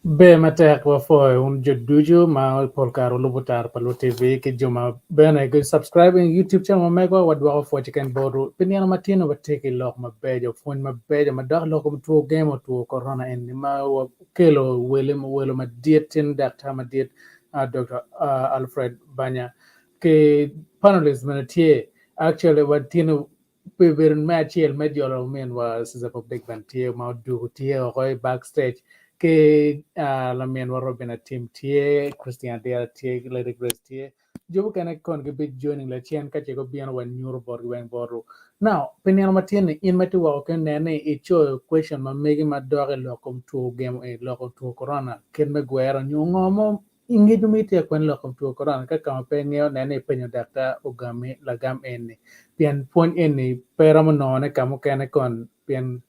Ber matek wapwoyo wun jo ducu ma pol kare wulubo Tara pa Luo TV ki jo ma bene gi subscribing YouTube channel ma megwa wadwoko pwoc keken botwu pi nino ma tye ni watye ki lok mabeco pwony mabeco madok i lok kom two gemo two korona eni ma wakelo wele welo madit tin daktar madit Dr. Alfred Banya ki panelist bene tye actually watye ni Pi bedo me acel me jolo ominwa Caesar Public bene tye ma odugo tye oko i backstage ki laminwa Robin Atim tye, Christine Adira tye, Lady Grace tye, jo mukene kon gibi joining lacen ka ce gubino wanyuto botgi weng botwu. Now pi nino ma tye ni in ma itye woko kene nen ni icoyo question ma megi madok i lok kom two gemo i lok kom two corona kit me gwero nyo ngo mo I ngec ma itye ka kwene lok kom two korona ka kama pe ingeyo nen ni ipenyo daktar ogami lagam eni pien pwony eni pe iromo nongone ka mukene kon pien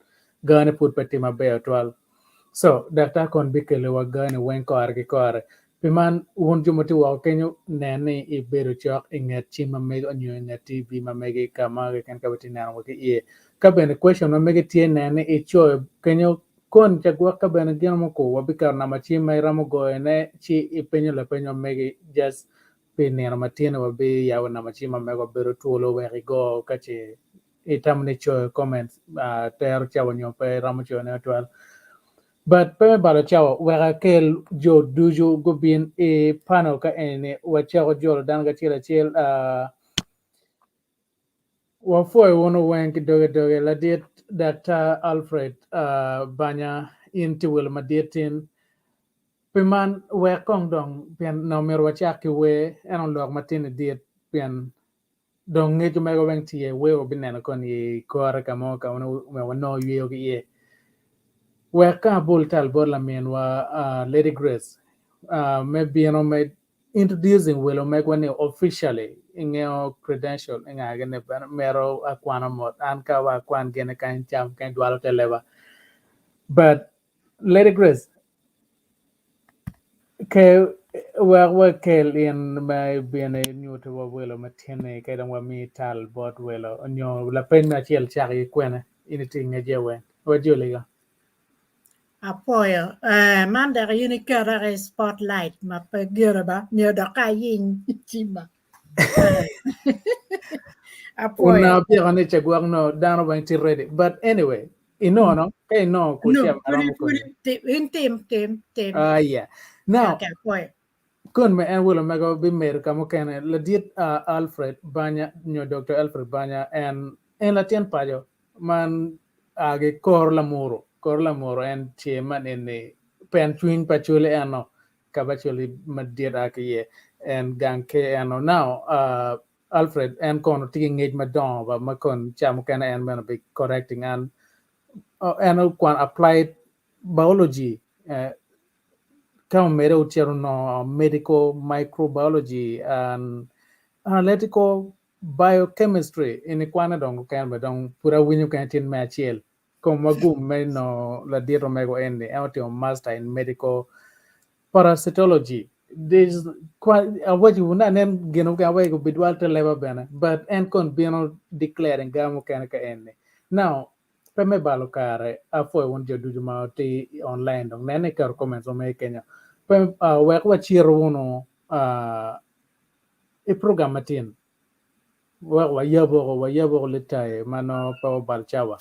gane pud pe tye maber tutwal. So daktar kon bikelo wa gani weng kore ki kore. Pi man wun jo ma tye woko kenyo nen ni ibedo cok inget cim ma megi onyo inget TV ma megi ka ma keken ka itye neno wa ki iye. Ka bene question ma megi tye nen ni icoyo kenyo Kon ca gwok ka bene gin mo ku wabiketo namba cim ma iromo goyo ne ci ipenyo lapeny ma megi just pi nino ma tye ni wabi yabo namba cim ma megwa bedo twolo wek igo ka ce itamo ni coyo comments tero cawa nyo pe iromo coyo ne tutwal. But pe me balo cawa wek akel jo ducu gubin i panel ka eni ni wacako jolo dano ki acel acel Wapwoyo wunu weng ki doge doge ladit Daktar Alfred Banya in tye welo madit tin pi man wek kong dong pien nongo myero wacak ki wer ento lok ma tye ni dit pien dong ngec omego weng tye iye wer wabineno koni i kore ka mo ka ma wanongo yweyo ki iye wek ka abol tal bot laminwa Lady Grace me bino me Introducing welo megwa ni officially ingeyo credential inga gini bene mito akwana mot an ka wa akwan gini kany cam kany dwalo te leba but Lady Grace ke wek wakel in ma ibino inyuto wa welo matini ka dong wami tal bot welo nyo lapeny me acel caki kwene in itye ingec weng wajoli ga. Apwoyo eh man dok in iketa ki spotlight ma pe gire ba myero dok ka ayiny cimma. Apwoyo. Onongo abyeko ni cagwok no dano weng tye ready but anyway inongo no ka inongo No, kucem pud aromo pud konyi. tim in tim tim tim. Ah yeah. Now Okay, apwoyo. kun me en welo mego bimedo ka mukene ladit uh, Alfred Banya nyo Dr. Alfred Banya en en latin paco man a ki kor lamuru, kor lamuru en tye man eni pen cwiny pa Acholi eno ka ba Acholi madit a ki iye en gang ke eno now uh, Alfred en kono tye ki ngec madongo ba ma kon ca mukene en bene be correcting an uh, en okwan applied biology uh, ka omede ocito onongo medical microbiology and analytical Biochemistry eni kwane dong keken bene dong pud awinyo kene tin me acel komwa gum me nongo ladit omego eni en otimo master in medical parasitology There's awaci wun anen gin mukene aweko obidwal te leba bene but en kon bino declaring ga mukene ka eni now pe me balo kare apwoyo wun jo ducu ma tye online dong nen ni iketo comments ma mege kenyo pe uh, wek wacito wunu uh, I program matin, wek wayaboko, wayaboko litayi ma nongo pe wabal cawa.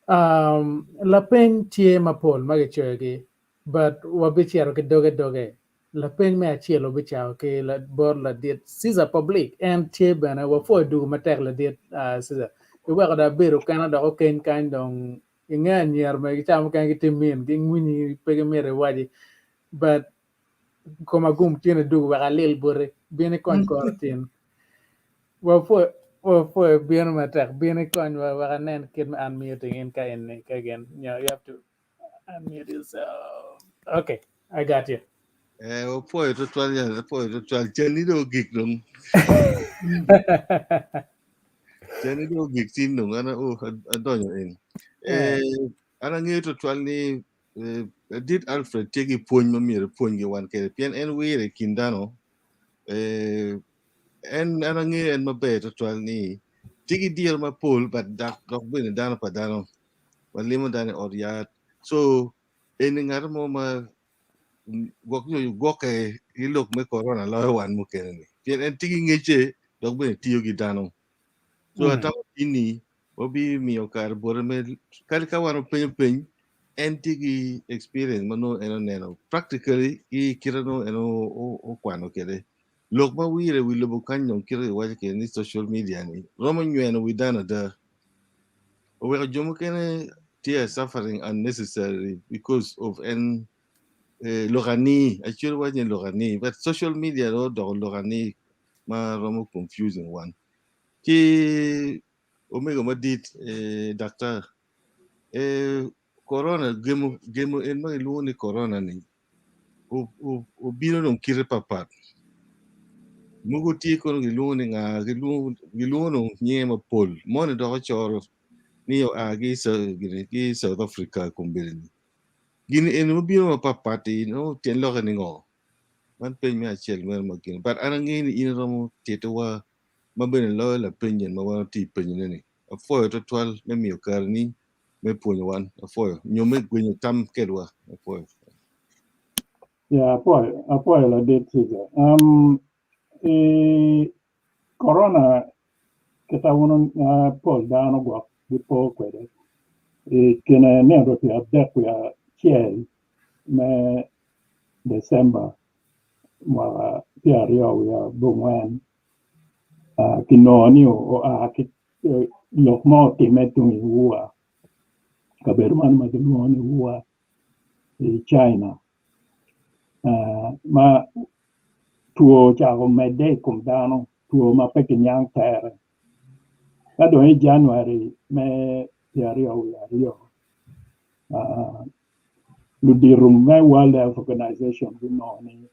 Um, lapeny tye mapol ma kicoyogi, but wabicito ki doge doge. Lapeny me acel wabicako ki bot ladit Caesar Public. En tye bene, wapwoyo dugu matek ladit uh, Caesar. Iweko dong abedo kena dok okeny kany dong inge anyira megi ca mukene gitye mean, gingwinyi pe gimito iwaci. But Koma gum tin idwogo wek alil boti. Bin ikony kora tin. Wapwoyo. Pwoyo bino matek bin ikonywa wek anen kit me unmuting in ka eni ka gin you have to unmute yourself. Okay, I got you. Eh, opwoyo twatwal ya, opwoyo twatwal. Cen dong ogik dong. Cen dong ogik tin dong an oh, adonyo in. Eh, an angeyo twatwal ni eh, ladit Alfred tye ki pwony ma myero epwonygi wan kede pien en wire i kin dano. Eh, en an angeyo en maber twatwal ni tye ki diro mapol but dok dok bene dano pa dano. Walimo dano i ot yat. So eni ngat mo ma gwok nyo gwokke ki lok me corona loyo wan mukene ni pien en tye ki ngecce dok bene tiyo ki dano. So atamo ni wabimiyo kare bote me kadi ka wan openyo peny en tye ki experience ma nongo en oneno practically ki kite nongo en okwano kwede. Lok ma wire wi lobo kany dong kite kiwaco kwede ni social media ni romo nyweno wi dano ada. Oweko jo mukene tye suffering unnecessarily because of en eh, lok ani actually waco ni lok ani but social media dong odoko lok ani ma romo confusing wan. Ki omego madit eh, daktar eh, corona gemo gemo en ma gilwongo ni corona ni obino dong kite papat. Mogo tye kono gilwongo ni nga gilwongo dong nyinge mapol moni dok ocoro ni oa ki ki South Africa kombeddi ni. Gin eni mabino mapapat-ti nongo tyen lokke ni ngo? Man peny me acel meno ma gin but an angeyo ni in iromo titowa ma bene loyo lapeny en ma wan watye ka penyone ni. Apwoyo twatwal me miyo kareni me pwonyo wan apwoyo nyo me gwenyo tam kedwa apwoyo. Yeah, apwoyo, apwoyo ladit Caesar. I corona kita wunu pol dano gwok gipo kwede i kine nino 31 me December mwaka 2004 kinongo ni oa ki lok mo otimme tung i Wuhan, kabedo man ma kilwongo ni Wuhan i China ma two ocako medde i kom dano, two ma pe kiniang tere. Ka dong i January me 2002 ludito me World Health Organization gunongo ni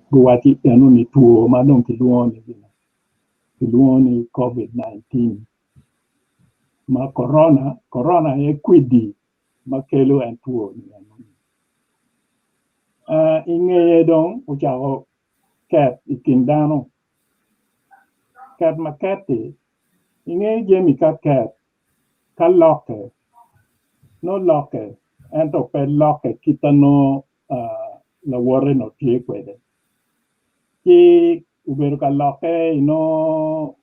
guwaci eno ni two ma dong kilwongo ni gine kilwongo ni COVID-19 ma korona, korona aye kwidi ma kelo en two ni eno ni. I ngeye dong ocako ket i kin dano, ket ma ket-ti ingeyo jami ka ket ka lokke nongo lokke ento pe lokke kit ma nongo lawote nongo tye kwede ci obedo ka lokke inongo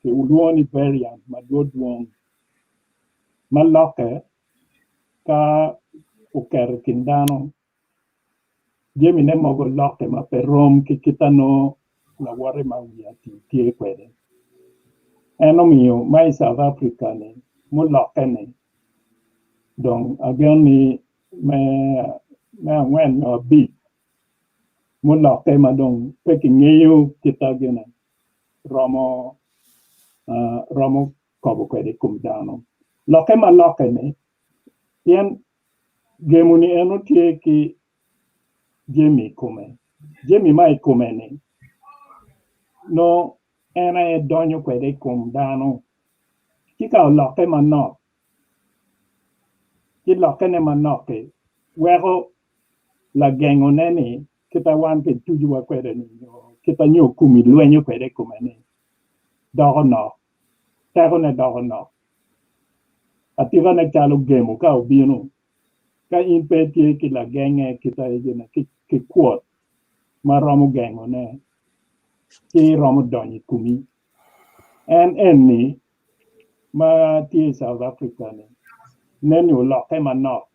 kilwongo ni variant madwong ma lokke ka oketo i kin dano jamine mogo lokke ma pe rom ki kit ma nongo lawote ma wiye atir tye kwede. En omiyo ma i South Africa ni mulokke-ni dong ageno ni me angwen nyo abic mulokke ma dong pe kingeyo kit ma gine romo romo kobo kwede i kom dano. Lokke ma lokke-ni pien gemo-ni eno tye ki jami i kome, jami ma i kome-ni nongo en aye donyo kwede i kom dano ci ka olokke manok ci lokkene manok-ki weko lagengone-ni kit ma wan kitucowa kwede-ni nyo kit ma nyo komi lwenyo kwede i kome-ni doko nok, tekone doko nok. Atikane calo gemo ka obino, ka in pe itye ki lagenge ki kwot ma romo gengone, ci romo donyo i komi. En eni ma tye i South Africa ni nen ni olokke manok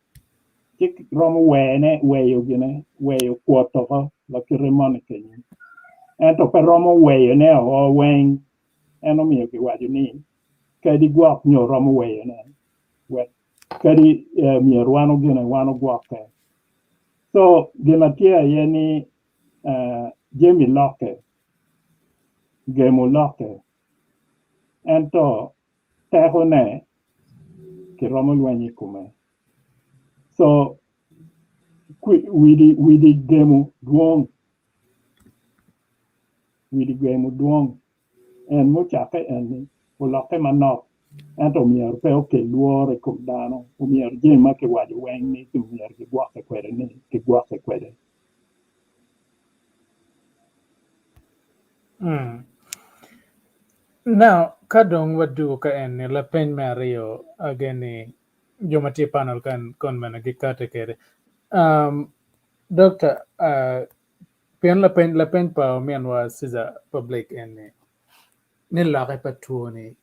ci romo wene weyo gine weyo kwot oko lakite moni kenyo ento pe romo weyone oko weng en omiyo kiwaco ni kadi gwok nyo romo weyone wek kadi myero wan ogine wan ogwokke so gin ma tye aye ni jami lokke. Gemo lokke, ento tekone kiromo lweny i kome. So widi widi gemo dwong, widi gemo dwong. En mucakke en-ni olokke manok, ento omyero pe okel lworo i kom dano. Omyero jami ma kiwaco weng ni myero gigwokke kwede-ni gigwokke kwede. Now, ka dong wadwogo ka en-ni, lapeny me aryo again ni jo ma tye i panel kon bene gikate kwede. Doctor, Pien lapeny lapeny pa ominwa Caesar Public en ni, ni lokke pa two ni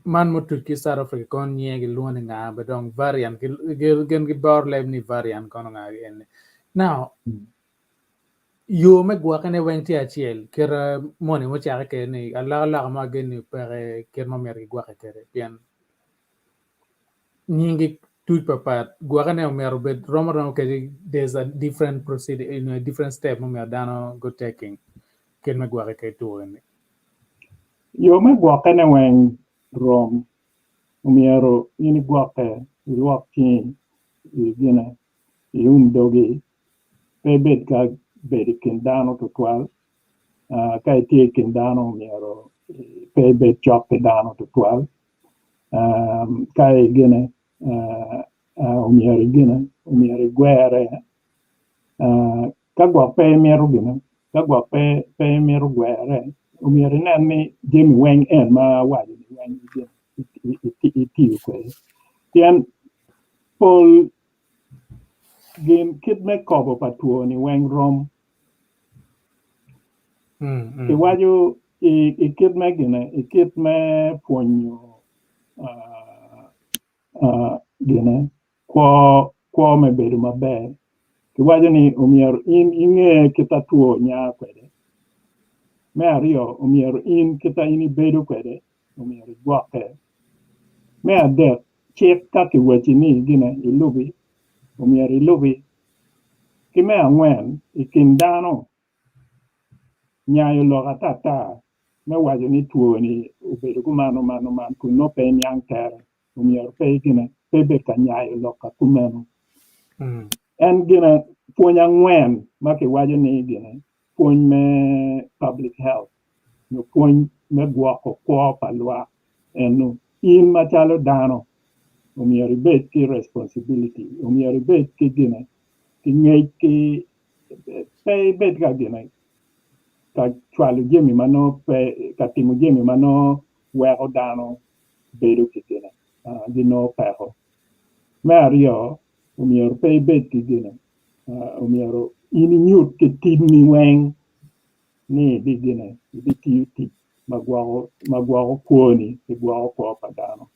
man mutuc ki South Africa kono nyinge gilwongo ni nga but dong variant gin giboro leb ni variant kono nga gi eni. Now yo me gwokke ne weng tye acel kite moni mucake kwede ni alokaloka mo ageni peke kit ma myero gigwokke kwede pien Nyingi tuc papat gwokke ne omyero obed rom aroma kadi there's a different procedure you know, different step ma omyero dano go taking kit me gwokke ki two eni. Yo me gwokke ne weng rom, omyero in igwokke, ilwok cingi, igine, ium dogi, pe ibed ka bedo i kin dano tutwal, ka itye i kin dano omyero pe ibed cok ki dano tutwal, ka igine omyero igine omyero igwere ka gwok pe imito gine ka gwok pe imito gwere omyero inen ni jami weng en ma awaco ni weng itiyo kwede pien pol gin kit me kobo pa two ni weng rom. Kiwaco i kit me gine, i kit me pwonyo gine kwo, kwo me bedo maber, kiwaco ni omyero in inge kit a two nya kwede. Me aryo, omyero in kit a in ibedo kwede omyero igwokke. Me adek, cik ka kiwaci ni gine ilubi, omyero ilubi. Ki me angwen, i kin dano, nyayo lok atata me waco ni two-ni obedo kuman, oman, oman kun nongo pe iniang tere, omyero pe gine, pe ibed ka nyayo lok ka kumeno. En gine pwony angwen ma kiwaco ni gine pwony me public health nyo pwony me gwoko kwo pa lwak eno. In macalo dano omyero ibed ki responsibility, omyero ibed ki gine, ki ngec ki pe ibed ka gine ka cwalo jami ma nongo pe ka timo jami ma nongo weko dano bedo ki gine ginongo peko. Me aryo omyero pe ibed ki gine omyero in inyut ki timmi weng ni ibigine ibitiyo tic ma gwoko ma gwoko kwoni ki gwoko kwo pa dano.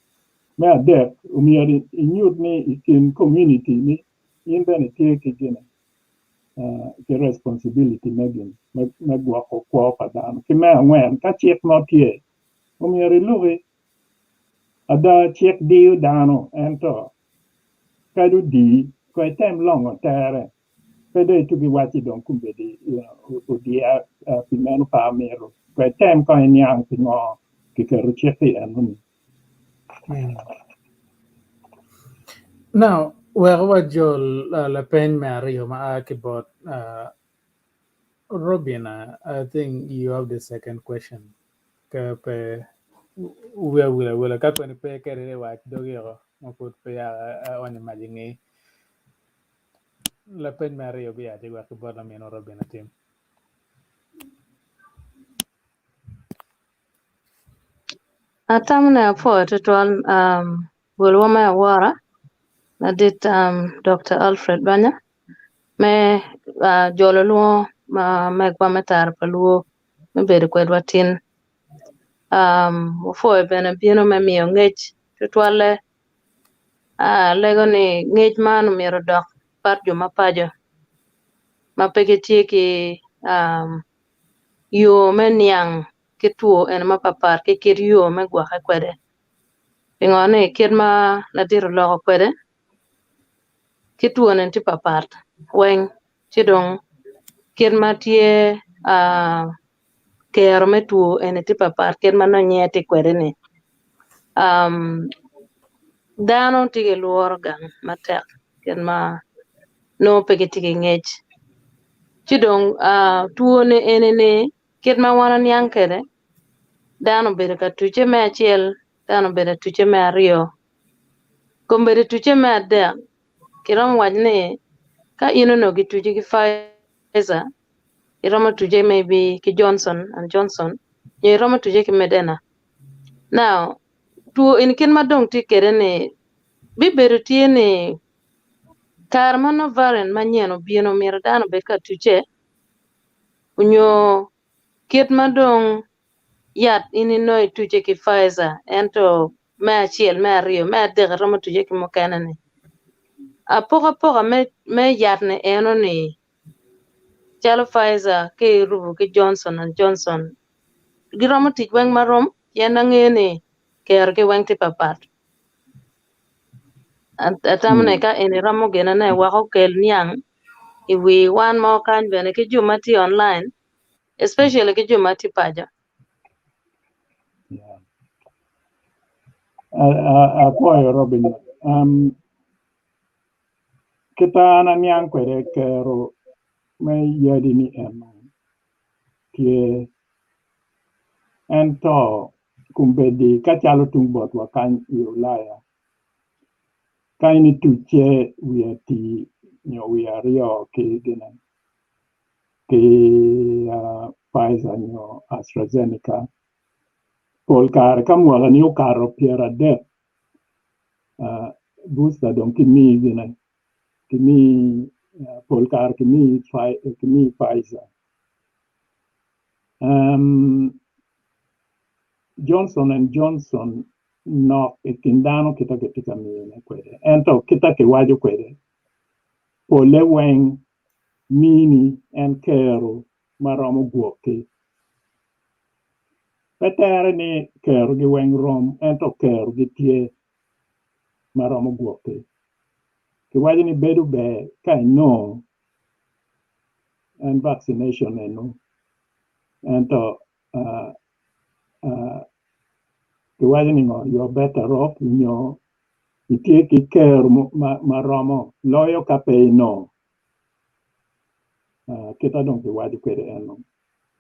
Me adek omyero inyut ni i kin community ni in bene itye ki gine ki responsibility me gin me gwoko kwo pa dano. Ki me angwen ka cik mo tye omyero iluki ada cik diyo dano ento Kadi odii, kong item longo tere. Pe dong itugi wacci dong kombeddi odiya pi meno pe amito. Kong item kong iniang pingo kiketo cik-ki enoni. Now, wek wajol lapeny me aryo ma a ki bot Robina. I think you have the second question. Ka pe wiya owil awila ka koni pe kede i wac dogi oko ma pud peya aonyo mac i ngeyi. Lapeny me aryo biac wek ki bot laminwa Robin atim. Atamo ni apwoyo tutwal um, welwa me awora ladit um, Dr. Alfred Banya me uh, jolo lwongo ma megwa me tara pa luo me bedo kwedwa tin. Um, wapwoyo bene bino me miyo ngec tutwalle uh, alego ni ngec man omyero odok pat jo ma paco ma pe gitye ki um, yo me niang ki two eni mapapat ki kit yo me gwokke kwede. Pingo ni kit ma ladit oloko kwede ki two ni tye papat weng ci dong kit ma tye kero me two eni tye papat kit ma nongo nyinge tye kwede ni. Um, dano tye ki lworo gang matek kit ma nongo pe gitye ki ngec. Ci dong uh, two ni eni ni kit ma wan oniang kwede, dano obedo ka tucce me acel, dano obedo ka tucce me aryo, kombeddi tucce me adek, kiromo waco ni ka in onongo gituci ki Pfizer, iromo tuce maybe ki Johnson and Johnson, nyo iromo tuce ki Moderna. Now, two eni kit ma dong tye kwede ni bibedo tye ni kare ma nongo variant manyen obino myero dano obed ka tuce onyo kit ma dong yat in inongo ituce ki Pfizer ento me acel, me aryo, me adek iromo tuce ki mukene ni. Apokapoka me me yat ni eno ni calo Pfizer ki irubo ki Johnson and Johnson giromo tic weng marom pien angeyo ni kero gi weng tye papat. Atamo ni ka eni romo gine ne wek okel niang i wi wan mo kany bene ki jo ma tye online especially ki jo ma tye paco. Yeah. Apwoyo Robin. Um, kita an aniang kwede kero me yadi ni eno tye ento kombeddi ka calo tung botwa kany i Ulaya ka in itucce wiye ati nyo wiye aryo ki gine ki Pfizer nyo AstraZeneca pol kare ka mwakani okato 30 booster dong kimiyi gine kimiyi pol kare kimiyi Pfizer. Johnson and Johnson nok i kin dano kita kitye ka miyone kwede ento kita kiwaco kwede pole weng mini en kero ma romo gwoki. Pe tere ni kerogi weng rom ento kerogi tye ma romo gwoki. Kiwaco ni bedo ber ka inongo en vaccination eno ento kiwaco ni ngo you are better off nyo itye ki kero ma romo loyo ka pe inongo kita dong kiwaco kwede eno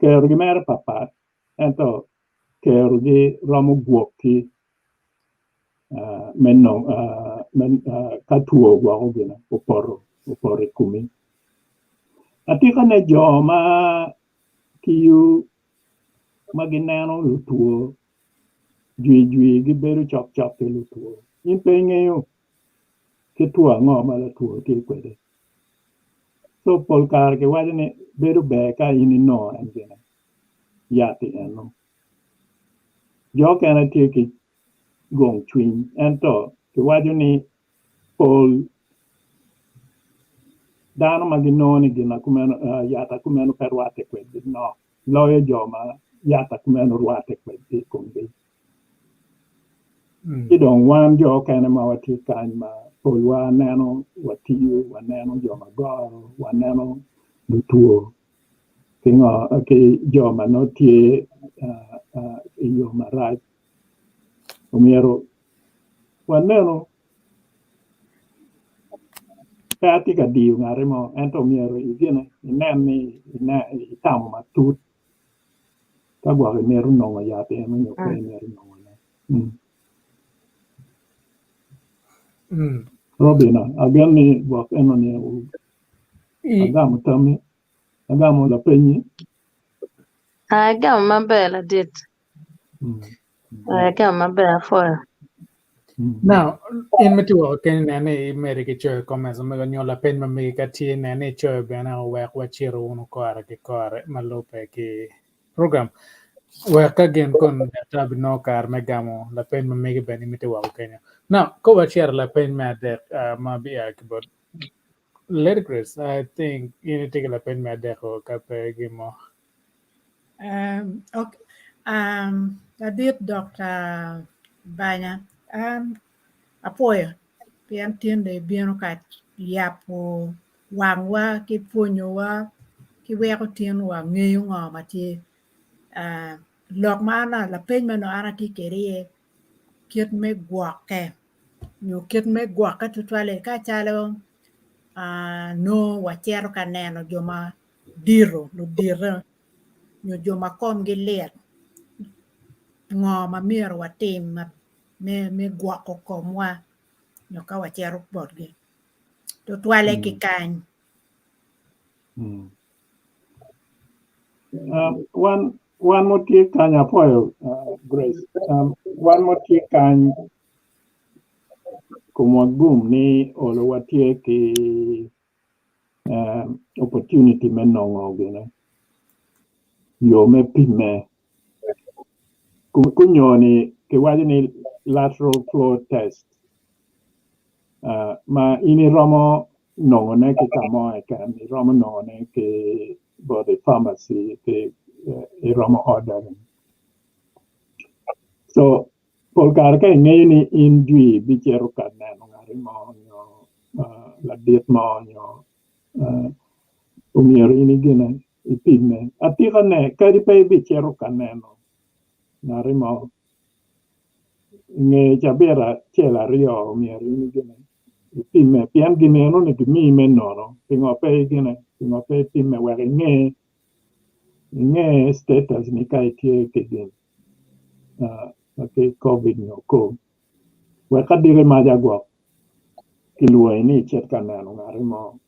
kerogi mere patpat ento kerogi romo gwoki me nongo ka two gwoko gine opoto opoto i komi. Atikane jo ma tiyo ma gineno lutwo jwijwi gibedo cokcok ki lutwo. In pe ingeyo kit two ango ma latwo tye kwede. Co pol kare kiwaco ni bedo ber ka in inongo en gine yat-ti eno. Jo okene tye ki gong cwiny ento kiwaco ni pol dano ma ginongo ni gin akumeno yat akumeno pe rwatte kwedgi nok loyo jo ma yat akumeno rwatte kwedgi i komgi. Ci dong wan jo okene ma watye kany ma polwa neno watiyo waneno jo ma goro waneno lutwo ki ngo ki jo ma nongo tye i yo marac omyero wanenu pe atye ka diyo ngati mo ento myero igine inen ni itamo matut ka gwok imito nongo yat eno nyo pe imito nongone. Robina, agen ni gwok enoni agamo tammi, agamo lapenyi. Agamo maber ladit. Agamo maber apwoyo. Now, in ma itye woko keni nen ni imede ki coyo comments ma mego nyo lapeny ma megi ka tye nen ni icoyo bene owek wacito wunu kore ki kore ma lubbe ki program. Wek ka gin kon daktar binongo kare me gamo lapeny ma megi bene in ma itye woko kenyo. Now, ka wacito lapeny me adek ma bia ki bot Lady Grace, I think in itye ki lapeny me adek-o ka pe gin mo. Um, okay. Um, ladit Dr. Banya, um, apwoyo pien tinde ibino ka yabo wangwa ki pwonyowa ki weko tin wangeyo ngo ma tye. Ah, lok ma an lapeny ma onongo an atye kwede iye kit me gwokke nyo kit me gwokke tutwalle ka calo ah, nongo wacito ka neno jo ma dito, ludito nyo jo ma komgi lit, ngo ma myero watim me gwoko komwa nyo ka wacito botgi tutwalle ki kany. Wan wan ma tye kany apwoyo Grace wan ma tye kany komwa gum ni olo watye ki opportunity me nongo gine yo me pimme kunyo ni kiwaco ni lateral flow test ma in iromo nongone ki ka mo keken iromo nongone ki bot i pharmacy ki iromo ordering so pol kare ka ingeyo ni in jwi ibicito ka neno ngati mo nyo ladit mo nyo omyero in igine ipimme atikane kadi pe ibicito ka neno ngati mo inge cabit acel aryo omyero in igine ipimme pien gin eno-ni gimiyi me nono pingo pe igine pingo pe ipimme wek inge inge status ni ka itye ki gin ki covid nyo ko wek ka diki maca gwok kilwongi ni icit ka neno ngati mo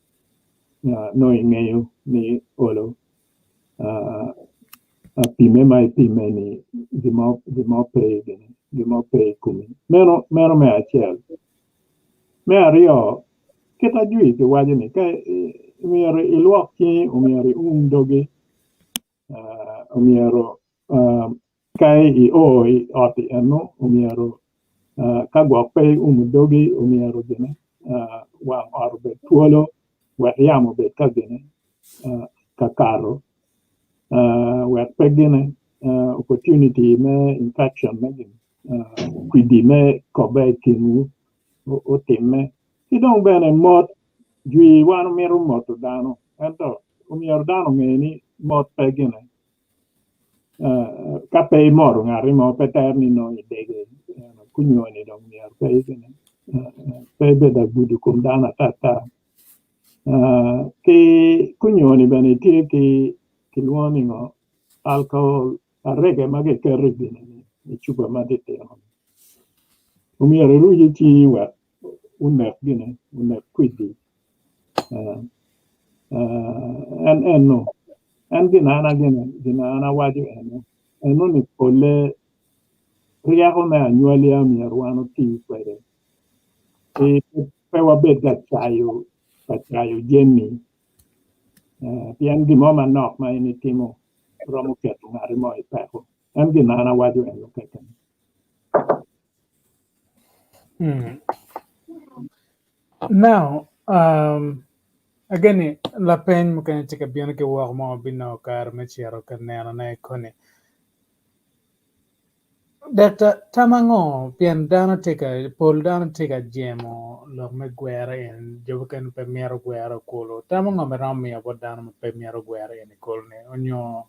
nongo ingeyo ni olo pimme ma ipimme ni gin mo pe gin mo pe i komi meno meno me acel. Me aryo kit ajwi kiwaco ni ka myero ilwok cingi myero ium dogi myero ka io i ot eno myero ka gwok pe iumo dogi myero gine wang ot obed twolo wek yamo obed ka gine ka kato wek pe gine opportunity me infection me gin kwidi me kobbe i kinwu otimme ki dong bene mot jwi wan wamito moto dano ento myero dano onge ni mot pe gine ka pe imoto ngati mo pe tere ni nongo idege kunyoni dong myero pe igine pe ibed agudo kom dano atata ki kunyoni bene itye ki kilwongo ni ngo alcohol arege ma giketo i gine i cupa matitino omyero iruc i cingi wek onek gine onek kwidi en eno en gin an gin an awaco eno eno ni pole ryeko me anywali myero wan oti kwede pe wabed ka cayo ka cayo jami pien gin mo manok ma in itimo romo keto ngati mo i peko en gin ma an awaco eno keken. Now, again, lapeny mukene tye ka bino ki woko ma wabinongo kare me cito ka nenone koni. Daktar, tam ango pien dano tye ka pol dano tye ka jemo lok me gwere en jo mukene pe mito gwero kulu. Tam ango ma iromo miyo bot dano ma pe mito gwero en i kulu ni onyo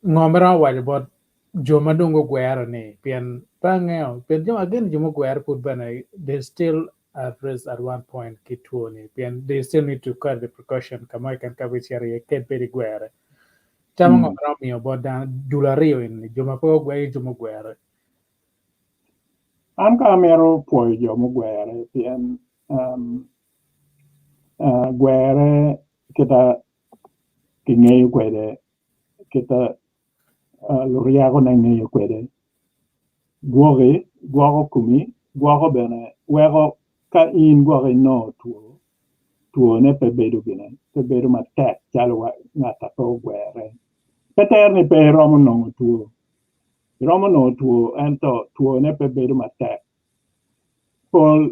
ngo ma iromo waco bot jo ma dong gugwero ni pien pe angeyo pien jo ageno jo mugwero pud bene they still at risk at one point ki two ni pien they still need to carry the precaution ka mo keken ka bicito iye kadi bed igwere. Tam ango ma iromo miyo bot dano dul aryo eni jo ma pe ogwere ki jo mugwere? An ka amito pwoyo jo mugwere pien gwere kita kingeyo kwede kita luryekone ngeyo kwede gwoki gwoko komi gwoko bene weko ka in gwok inongo two twone pe bedo gine pe bedo matek calo ngat ma pe ogwere pe tere ni pe iromo nongo two iromo nongo two ento twone pe bedo matek pol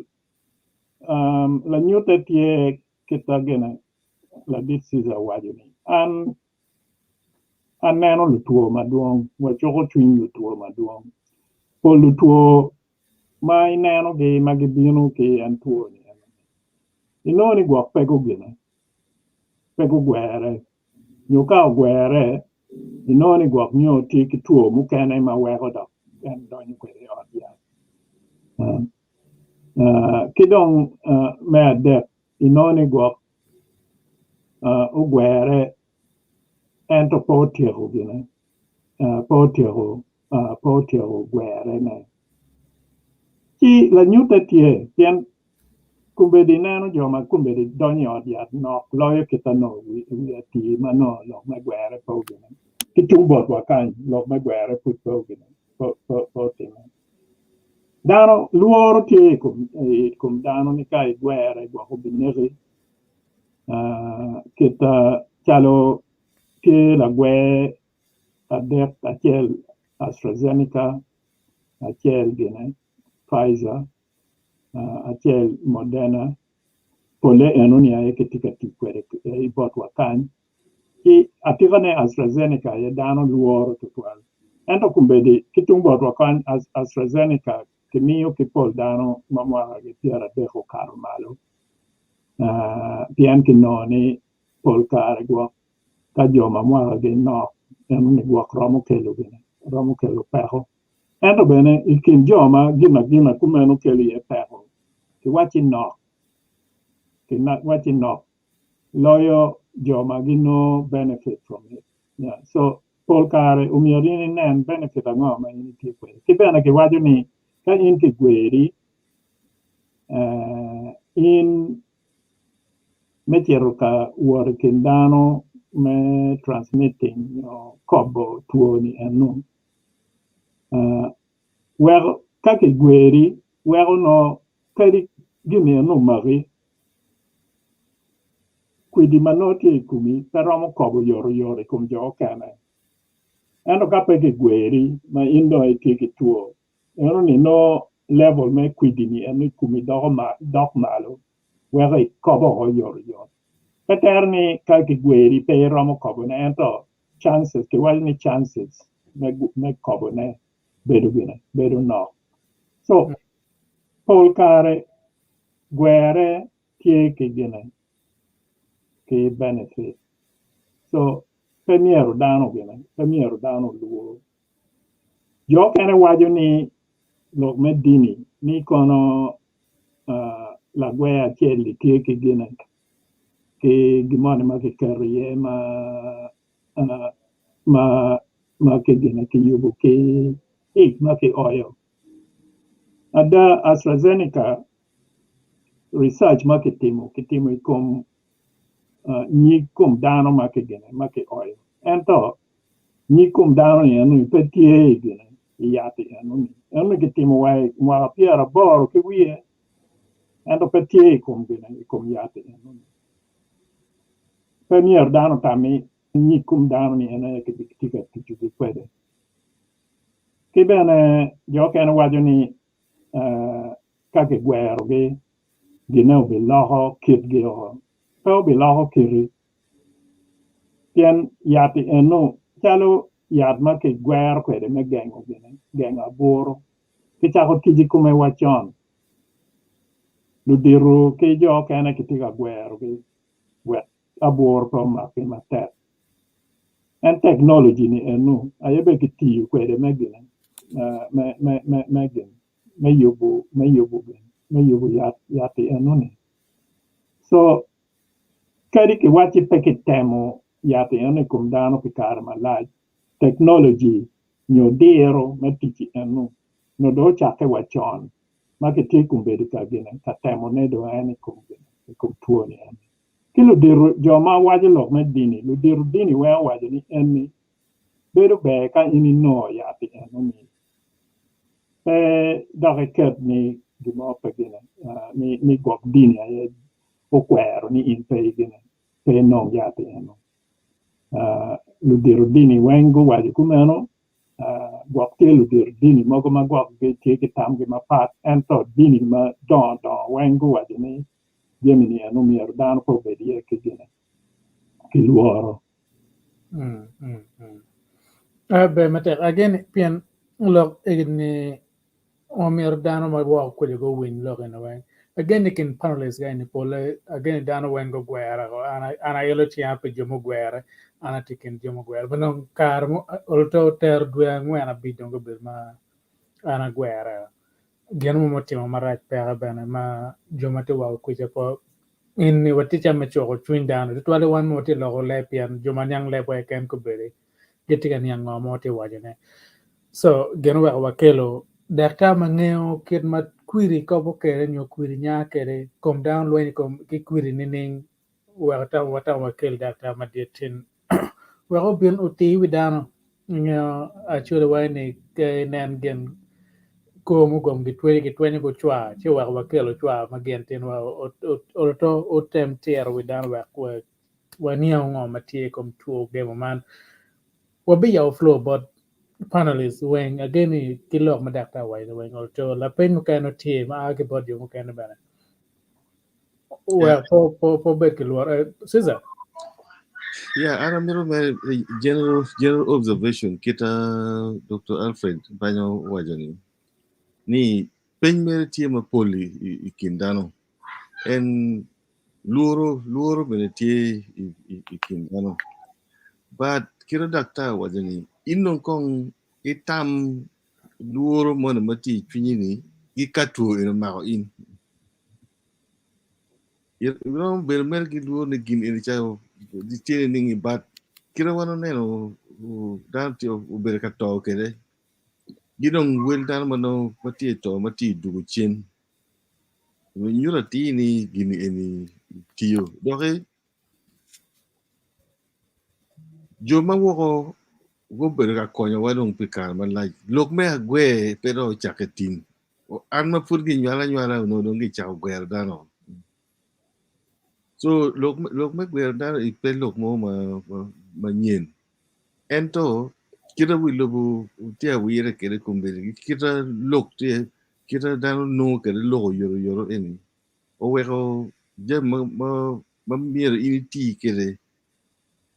lanyute tye kita gine ladit Ceaser owaco ni an Aneno lutwo madwong, wacuko cwiny lutwo madwong. Pol lutwo ma inenogi ma gibino ki en two-ni inongo ni gwok pe gugine, pe gugwere nyo ka ogwere Inongo ni gwok nyo tye ki two mukene ma weko dok en donyo kwede i ot yat. Ki dong me adek, inongo ni gwok ogwere ento pe otyeko gine, pe otyeko pe otyeko gwerene. Ci lanyutte tye pien kombeddi ineno jo ma kombeddi donyo i ot yat nok loyo kit ma nongo wi atir ma nongo lok me gwere pe obino. Ki tung botwa kany lok me gwere pud pe obino pe otimme. Dano lworo tye i kom dano ni ka igwere gwok obineki kit calo tye lagwer adek acel AstraZeneca, acel gine Pfizer, acel Moderna pole enoni aye kitye ka tic kwede i botwa kany ci atikane AstraZeneca aye dano lworo tutwal ento kombeddi ki tung botwa kany AstraZeneca kimiyo ki pol dano ma mwakagi 30 okato malo pien kinongo ni pol kare gwok ka jo ma mwakagi nok enoni gwok romo kelo gine romo kelo peko. Ento bene i kin jo ma ginagina kumeno kelo iye peko, kiwacci nok, kiwacci nok loyo jo ma ginongo benefit from it. Yeah. So pol kare omyero in inen benefit ango ma in itye kwede. Ki bene kiwaco ni ka in kigweri, eh, in me cito ka wot i kin dano me transmitting nyo kobo two-ni eno weko ka kigweri weko nongo kadi gin-ni eno omaki kwidi ma nongo tye i komi pe romo kobo oyotoyot i kom jo okene ento ka pe kigweri ma in dong itye ki two Eno ni nongo level me kwidi ni eno i komi doko dok malo weko ikobo oko oyotoyot. Pe tere ni ka kigweri pe iromo kobone ento chances kiwaco ni chances me me kobone bedo gine bedo nok. So pol kare gwere tye ki gine ki benefit. So pe myero dano gine pe myero dano olwor. Jo okene waco ni lok me dini ni kono lagwe acel-li tye ki gine ki gin moni ma kiketo iye ma ma kigine kiyubo ki ic ma kioyo. Ada AstraZeneca research ma kitimo kitimo i kom nyig kom dano ma kigine ma kioyo ento Nyig kom dano ni enoni pe tye i gine, i yat-ti enoni. Enoni kitimo wa i mwaka 80 ki wiye, ento pe tye i kom gine, i kom yat-ti enoni. Pe myero dano otam ni nyig kom dano ni en aye kitye ka tucogi kwede. Ki bene jo okene waco ni ka kigwerogi, gine obiloko kitgi oko. Pe obiloko kiti. Pien yat-ti eno calo yat ma kigwero kwede me gengo gine, gengo aburu. Kicako tic i kome wa con. Ludito ki jo okene kitye ka gwerogi wek aburu pe omakgi matek. En teknoloji-ni eno aye bene kitiyo kwede me gine, me me me gin me yubo me yubo gin me yubo yat yat-ti eno-ni. So Kadi kiwacci pe kitemo yat eno i kom dano pi kare malac, teknoloji nyo diro me tic eno nongo dong ocakke wa con ma kitye kombeddi ka gine ka temone dong en i kom gine i kom twoni eni. Ki ludito jo ma waco lok me dini, ludito dini weng owaco ni eni bedo ber ka in inongo yat eno-ni pe dok iket ni gin mo pe gine ni gwok dini aye okwero ni in pe igine, pe inong yat eno. Ludito dini weng guwaco kumeno, gwok tye ludito dini mogo ma gwok gitye ki tamgi mapat, ento dini madongo dongo weng guwaco ni jami-ni eno myero dano pe obed iye ki gine, ki lworo. Ber matek again pien lok eni omyero dano ma woko kwede guwiny lok eni weng. Again i kin panelists ga eni pole again dano weng gugwere ko an an ailo cinga pi jo mugwere an atye i kin jo mugwere but dong kare mo oluto tero dwe angwen abic dong gubedo ma an agwere gin mo mutimo marac peke bene ma jo ma tye woko kwica po in ni watye ca me cuko cwiny dano tutwalle wan ma watye loko leb pien jo ma niang lebwa keken kobedi gitye ka niang ngo ma watye wacone. So gin oweko wakelo daktar ma ngeyo kit ma kwiri kobo kwede nyo kwiri nya kwede kom dano lweny i kom ki kwiri nining weko tam watamo wakel daktar madit tin wek obin otir wi dano ingeyo actually waco ni ka inen gin kor mugom gitweyo gitwenyo ki ocwar ci oweko wakelo ocwar ma gin tin wa oto otem tiro wi dano wek waniang ngo ma tye i kom two gemo man. Wabiyabo floor bot panelists weng ageni ki lok ma daktar owaco ni weng oto lapeny mukene tye ma a ki bot jo mukene bene wek po po po obed ki lworo. Eh, Caesar. Yeah, an amito mere general observation kita Dr. Alfred Banyo owaco ni ni peny mere tye mapol i kin dano en Lworo, lworo bene tye i, i, i kin dano. But kit ma daktar owaco ni, in dong kong itam lworo moni ma tye i cwinyi ni ki ka two eni omako in. Iromo bedo mere ki lworo ni gin eni ca tye nining but kit ma wan waneno dano tye obedo ka to kwede ki dong wel dano ma nongo ma tye ka to ma tye ka dwogo cen. Nyuto atir ni gin eni tiyo doki jo ma woko gubedo ka konyowa dong pi kare malac lok me agwer pe dong ocakke tin an ma pud ginywala anywala onongo dong gicako gwero dano so lok me gwero dano pe lok mo manyen ento kite wi lobo tye awire kwede kombeddi ki kite lok tye Kit ma dano nongo kwede lok oyotoyot eni oweko jami ma myero in iti kwede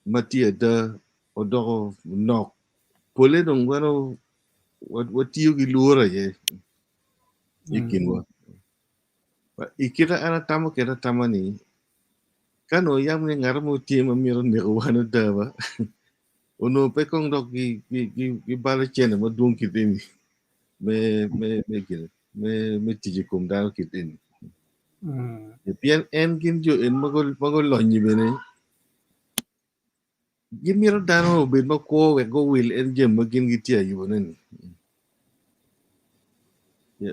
ma tye ada odoko nok pole dong dano watiyo ki lworo aye i kinwa i kit ma an atamo kwede atama ni ka nongo yam ni ngat mo tye ma mito neko wan ada ba onongo pe kong dok gibalo cente madwong kit eni. me me me gine me me tic i kom dano kit eni. Pien en gin jo en ma gulonyo bene gimito dano obed makwo wek guwil en jami ma gin gitye ka yubone-ni.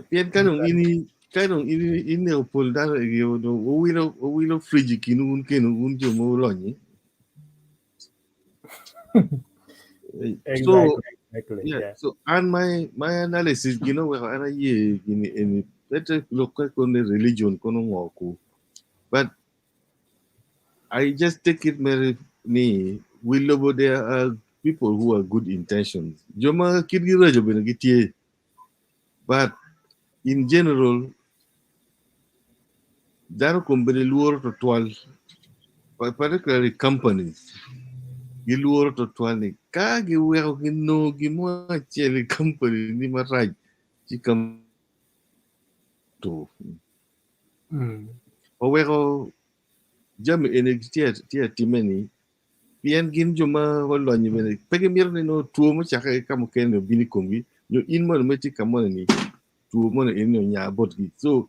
Pien ka dong in ka dong in ineko pol dano egi dong wuwilo wuwilo fridge i kinwu wun kenwu wun jo ma wulonyo. So, Exactly. yeah, Yeah. so and my analysis, you know, where ana ye gini any better look on the religion kono ngoku. But I just take it mere ni we lobo there are people who are good intentions. Joma kitgi raco bene gitye. But in general, dano kombeddi lworo twatwal, particularly companies, gilworo twatwal ni ka giweko ginongo gin mo acel i company ni marac ci company to. Oweko jami eni tye tye atime ni pien gin jo ma olonyo bene pe gimito ni nongo two mucakke ki ka mukene obin i komgi nyo in moni ma itye ka moni ni two moni eni onya botgi. So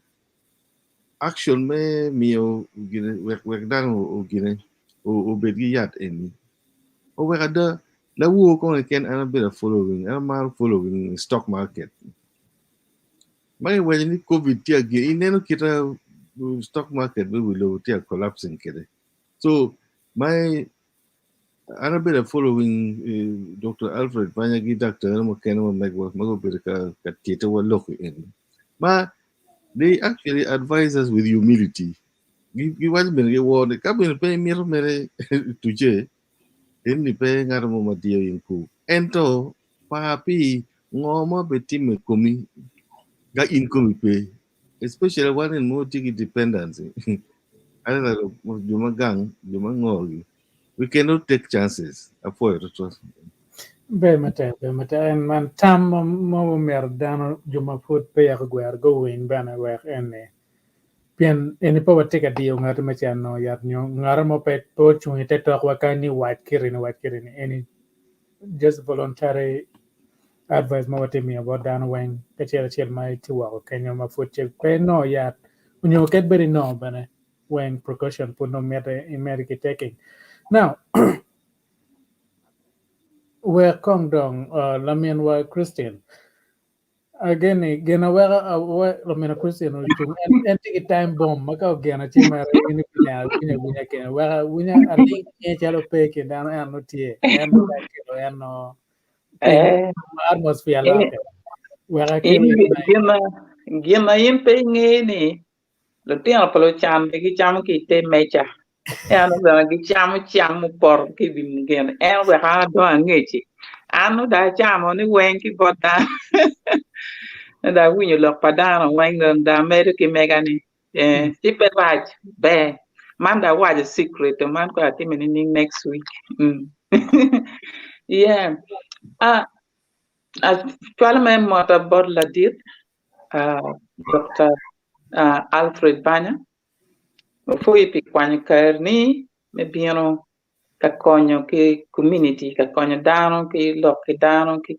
action me miyo gine wek wek dano ogine obed ki yat eni oweko ada lawor kong keken an abedo a following an amaro following stock market ma iwaco ni covid tye agin ineno kita stock market me wi lobo tye a collapsing kede so my an abedo a following Dr. Alfred Banya ki daktar mukene ma megwa ma gubedo ka ka titowa lok eni ma they actually advise us with humility giwaco bene giwor ni ka bene pe imito mere tuce eni pe ngat mo ma diyo in ku ento par pi ngo ma obitimo i komi ka in komi pe especially wan en mo tye ki dependency aneno jo ma gang jo ma ngogi we cannot take chances apwoyo twatwal. Ber matek, ber matek. En man tam ma omyero dano jo ma pud peya gugwero guwiny bene wek eni. Pien eni pe watye ka diyo ngat me ceno yat nyo ngat mo pe pe ocung i te tokwa kany ni wac kiti ni wac kiti ni eni just voluntary advice ma watye miyo bot dano weng ki acel acel ma itye woko kenyo ma pud ce pe inongo yat nyo kadi bed inongo bene weng precaution pud nongo mitte imedo ki taking. Now wek kong dong laminwa Christine Again, gin aweka lamina Christian ocung en, en tye ki time bomb ma ka ogeno ci mere in ibineno winyo awinya kene weka winyo aling nge calo pe i kin dano en nongo tye en nongo ka kelo en nongo piny Eh, atmosphere in lokke weka in kelo gin ma gin ma in pe inge ni Lutino pa lucan be gicamo ki i te meja, ento bene gicamo cam mupoto ki i wi gin. En oweko an adong angec-ci. An nongo dong acamo ni weng ki bot dano. Nongo dong awinyo lok pa dano weng dong amedo ki mega-ni. Ee, ci pe rac, ber. Man dong awaco secret man kong atimo nining next week. Mm. Yeah. Ah, acwalo me mota bot ladit Dokta Alfred Banya opwoyi pi kwanyo kareni me bino ka konyo ki kominiti, ka konyo dano ki lok ki dano ki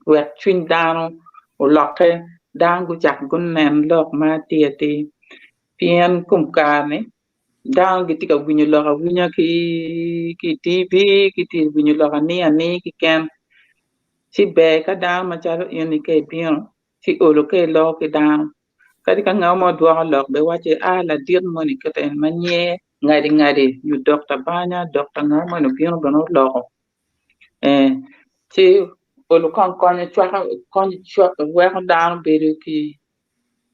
wek cwiny dano olokke dano gucak gunen lok ma atir atir pien kom kare-ni dano gitye ka winyo lok awinya ki i TV gitye ka winyo lok ani ani keken. Ci ber ka dano macalo in-ni ka ibino ci olo ka iloko ki dano kadi ka ngat mo dwoko lok bene wacci a ladit moni kit eni ma nyer ngadi ngadi nyo dokta banya dokta ngo moni obino bene oloko ee ci olo kong konyo cwako konyo weko dano bedo ki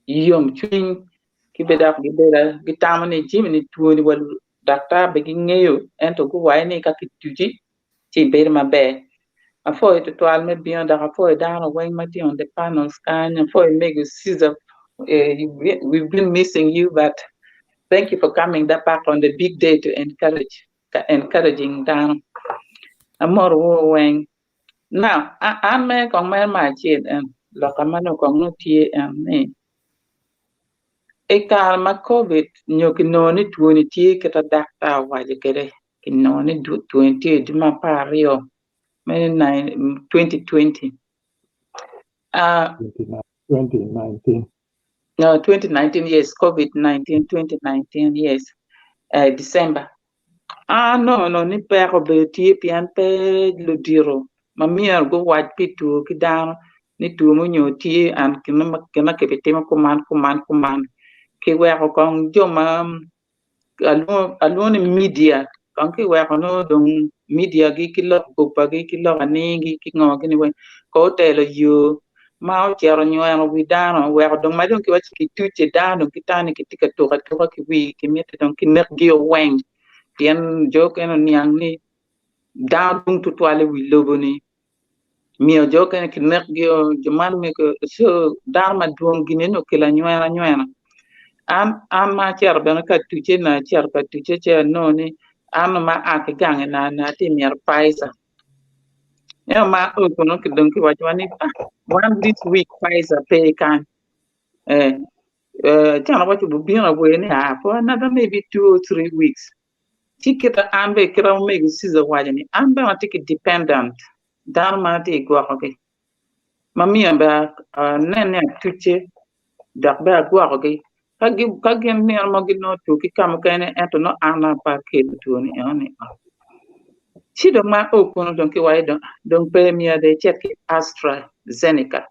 yomcwiny ki bene dok gibedo gitamo ni jami-ni twoni wa daktar bene gingeyo ento guwaco ni ka kituci ci ibedo maber. Apwoyo tutwal me bino dok apwoyo dano weng ma tye on the panels kany, apwoyo mego Caesar, we've been missing you but thank you for coming back on the big day to encourage encouraging dano. Amorowu weng. Now, an mere kong mere me acel en loka ma nongo kong nongo tye en ni i kare ma covid nyo kinongo ni twoni tye kit ma daktar owaco kwede kinongo ni twoni tye i dwe me 12 me 2020 2019. No, 2019 yes, COVID-19 2019 yes, December. Anongo no ni peko obedo tye pien pe ludito ma myero guwac pi two ki dano ni two mo nyo tye and gin ma kibitimo kuman kuman kuman kiweko kong jo ma alwongo ni media kong kiweko nongo dong media gi ki lok goba gi ki lok anigi ki ngo gini weng kong otelo yo ma ocito onyweno wi dano oweko dong ma dong kiwaco kituce dano dong gitamo ni kitye ka tuk atuka ki wigi kimiti dong kinekgi weng pien jo okene oniang ni dano dwong tutwal i wi lobo ni miyo jo okene kinekgi jo man so dano madwong gin eni okelo anywena anywena an an ma acito bene ka tuce na acito ka tuce ci anongo ni an ma aa ki gang ena atye mito Pfizer Ento ma ao kunu dong kiwacciwa ni one this week Pfizer pe kany ci an awaco bubino awer ni for another maybe 2 or 3 weeks. Ci kita an bene kita omego Caesar owaco ni an bene atye ki dependent dano ma atye ka gwokogi ma miyo bene anen ni atucce dok bene agwokogi ka gin nino mo ginongo two ki ka mukene ento nongo an ape akelo two-ni enoni ci dong ma ao kunu dong kiwaco ni dong pe myero dong icit ki AstraZeneca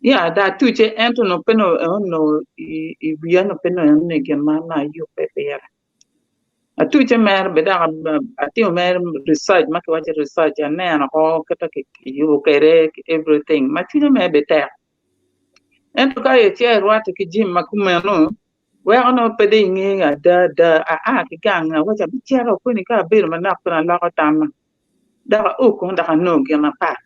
ya dong atucce ento nongo pe nongo i wiya nongo pe nongo enoni gin ma nongo ayubbe pire. Atucce mere bene dok atimo mere research ma kiwaco ni research aneno oko kit ma kiyubo kwede everything ma cwinya mere bene tek ento ka icito irwatte ki jami ma kumeno weko nongo pe dong ingeyo ada ada aa ki gang awaco abicito kweni ka abedo manok kweni aloko tamma dok ao kunu dok anongo gin mapat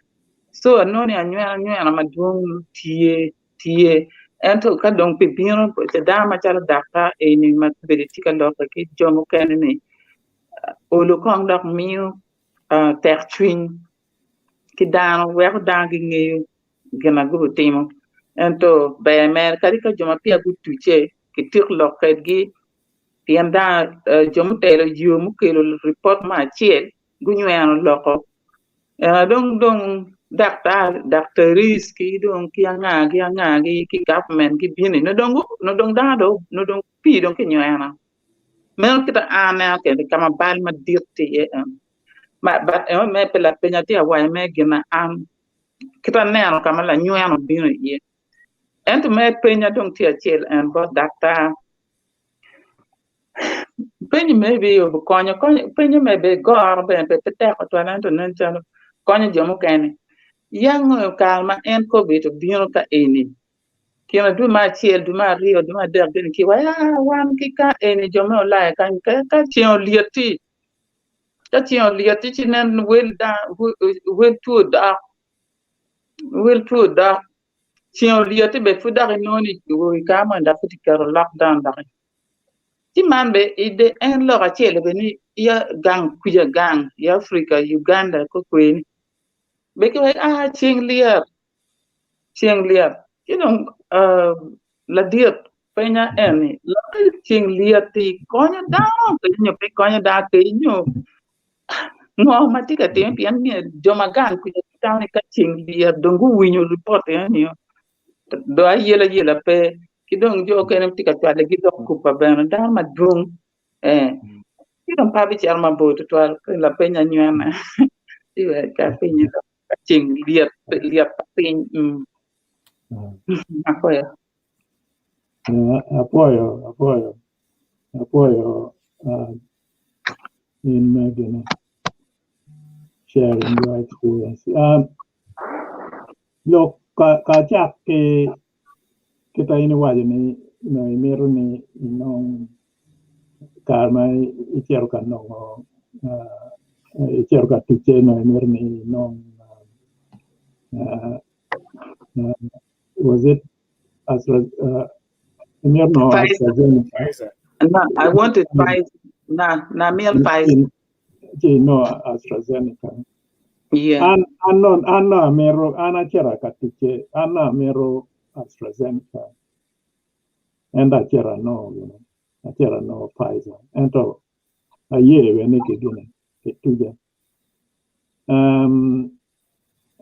so anongo ni anywena nywena madwong tye tye ento ka dong pi bino dano macalo daktar eni ma obedo tye ka lok ki jo mukene ni olo kong dok miyo tek cwiny ki dano weko dano gingeyo gin ma gubitimo. Ento ber mere kadi ka jo ma peya gutucce kitik lok kwedgi pien dano jo mutelo yo mukelo ripot me acel gunyweno loko dong dong daktar daktaris ki dong ki anga ki anga ki ki gavment gibino nongo dong dano dong nongo dong pii dong kinyweno meno kit ma an aneno kwede ka ma bal madit tye iye eno but eno me pe lapeny atye ka waco me gin ma an kit aneno ka ma lanyweno obino iye ento me penya dong tye acel en bot daktar penyo maybe obikonyo penyo maybe goro bene pe tek tutwal ento nen calo konyo jo mukene yang kare ma en covid obino ka eni kine dwe me acel dwe me aryo dwe me adek gini ki wa wan ki ka eni jo me Ulaya kany ka ceng olyeti ka ceng olyeti ci nen wel wel two dok wel two dok ceng olyeti bene pud dok inongo ni i kare moni dok pud kiketo lockdown doki ci man bene i en lok acel bene ni ya gang kwica gang i Africa Uganda kukweni bene kiwaco aa ceng lyet ceng lyet ci dong ladit penya eni lokke ceng lyet-ti konyo dano nyo pe konyo dano kec nyo ngo ma tye ka timme pien jo ma gang kwica gitamo ni ka ceng lyet dong guwinyo ripot eno nio dong ayela yela pe ki dong jo okene tye ka cwalogi dok kupa bene dano madwong ci dong pe abicito mabor tutwal lapeny anywena ci wek apenye dok. Ka ceng lyet lyet pa piny apoyo. Apwoyo apwoyo apwoyo in me gine sharing your experience. Lok ka acak ki kita in iwaco ni nongo imito ni inong kare ma icito ka nongo icito ka ticce nongo imito ni inong was it Astra imito nongo AstraZeneca? No, I wanted Pfizer. Na, na mito Pfizer. Ci inongo AstraZeneca. Yeah. An an an nongo amito an acito ka ticce an nongo amito AstraZeneca. Ento acito anongo gine, acito anongo Pfizer. Ento aye bene ni kigine, kituca. Um,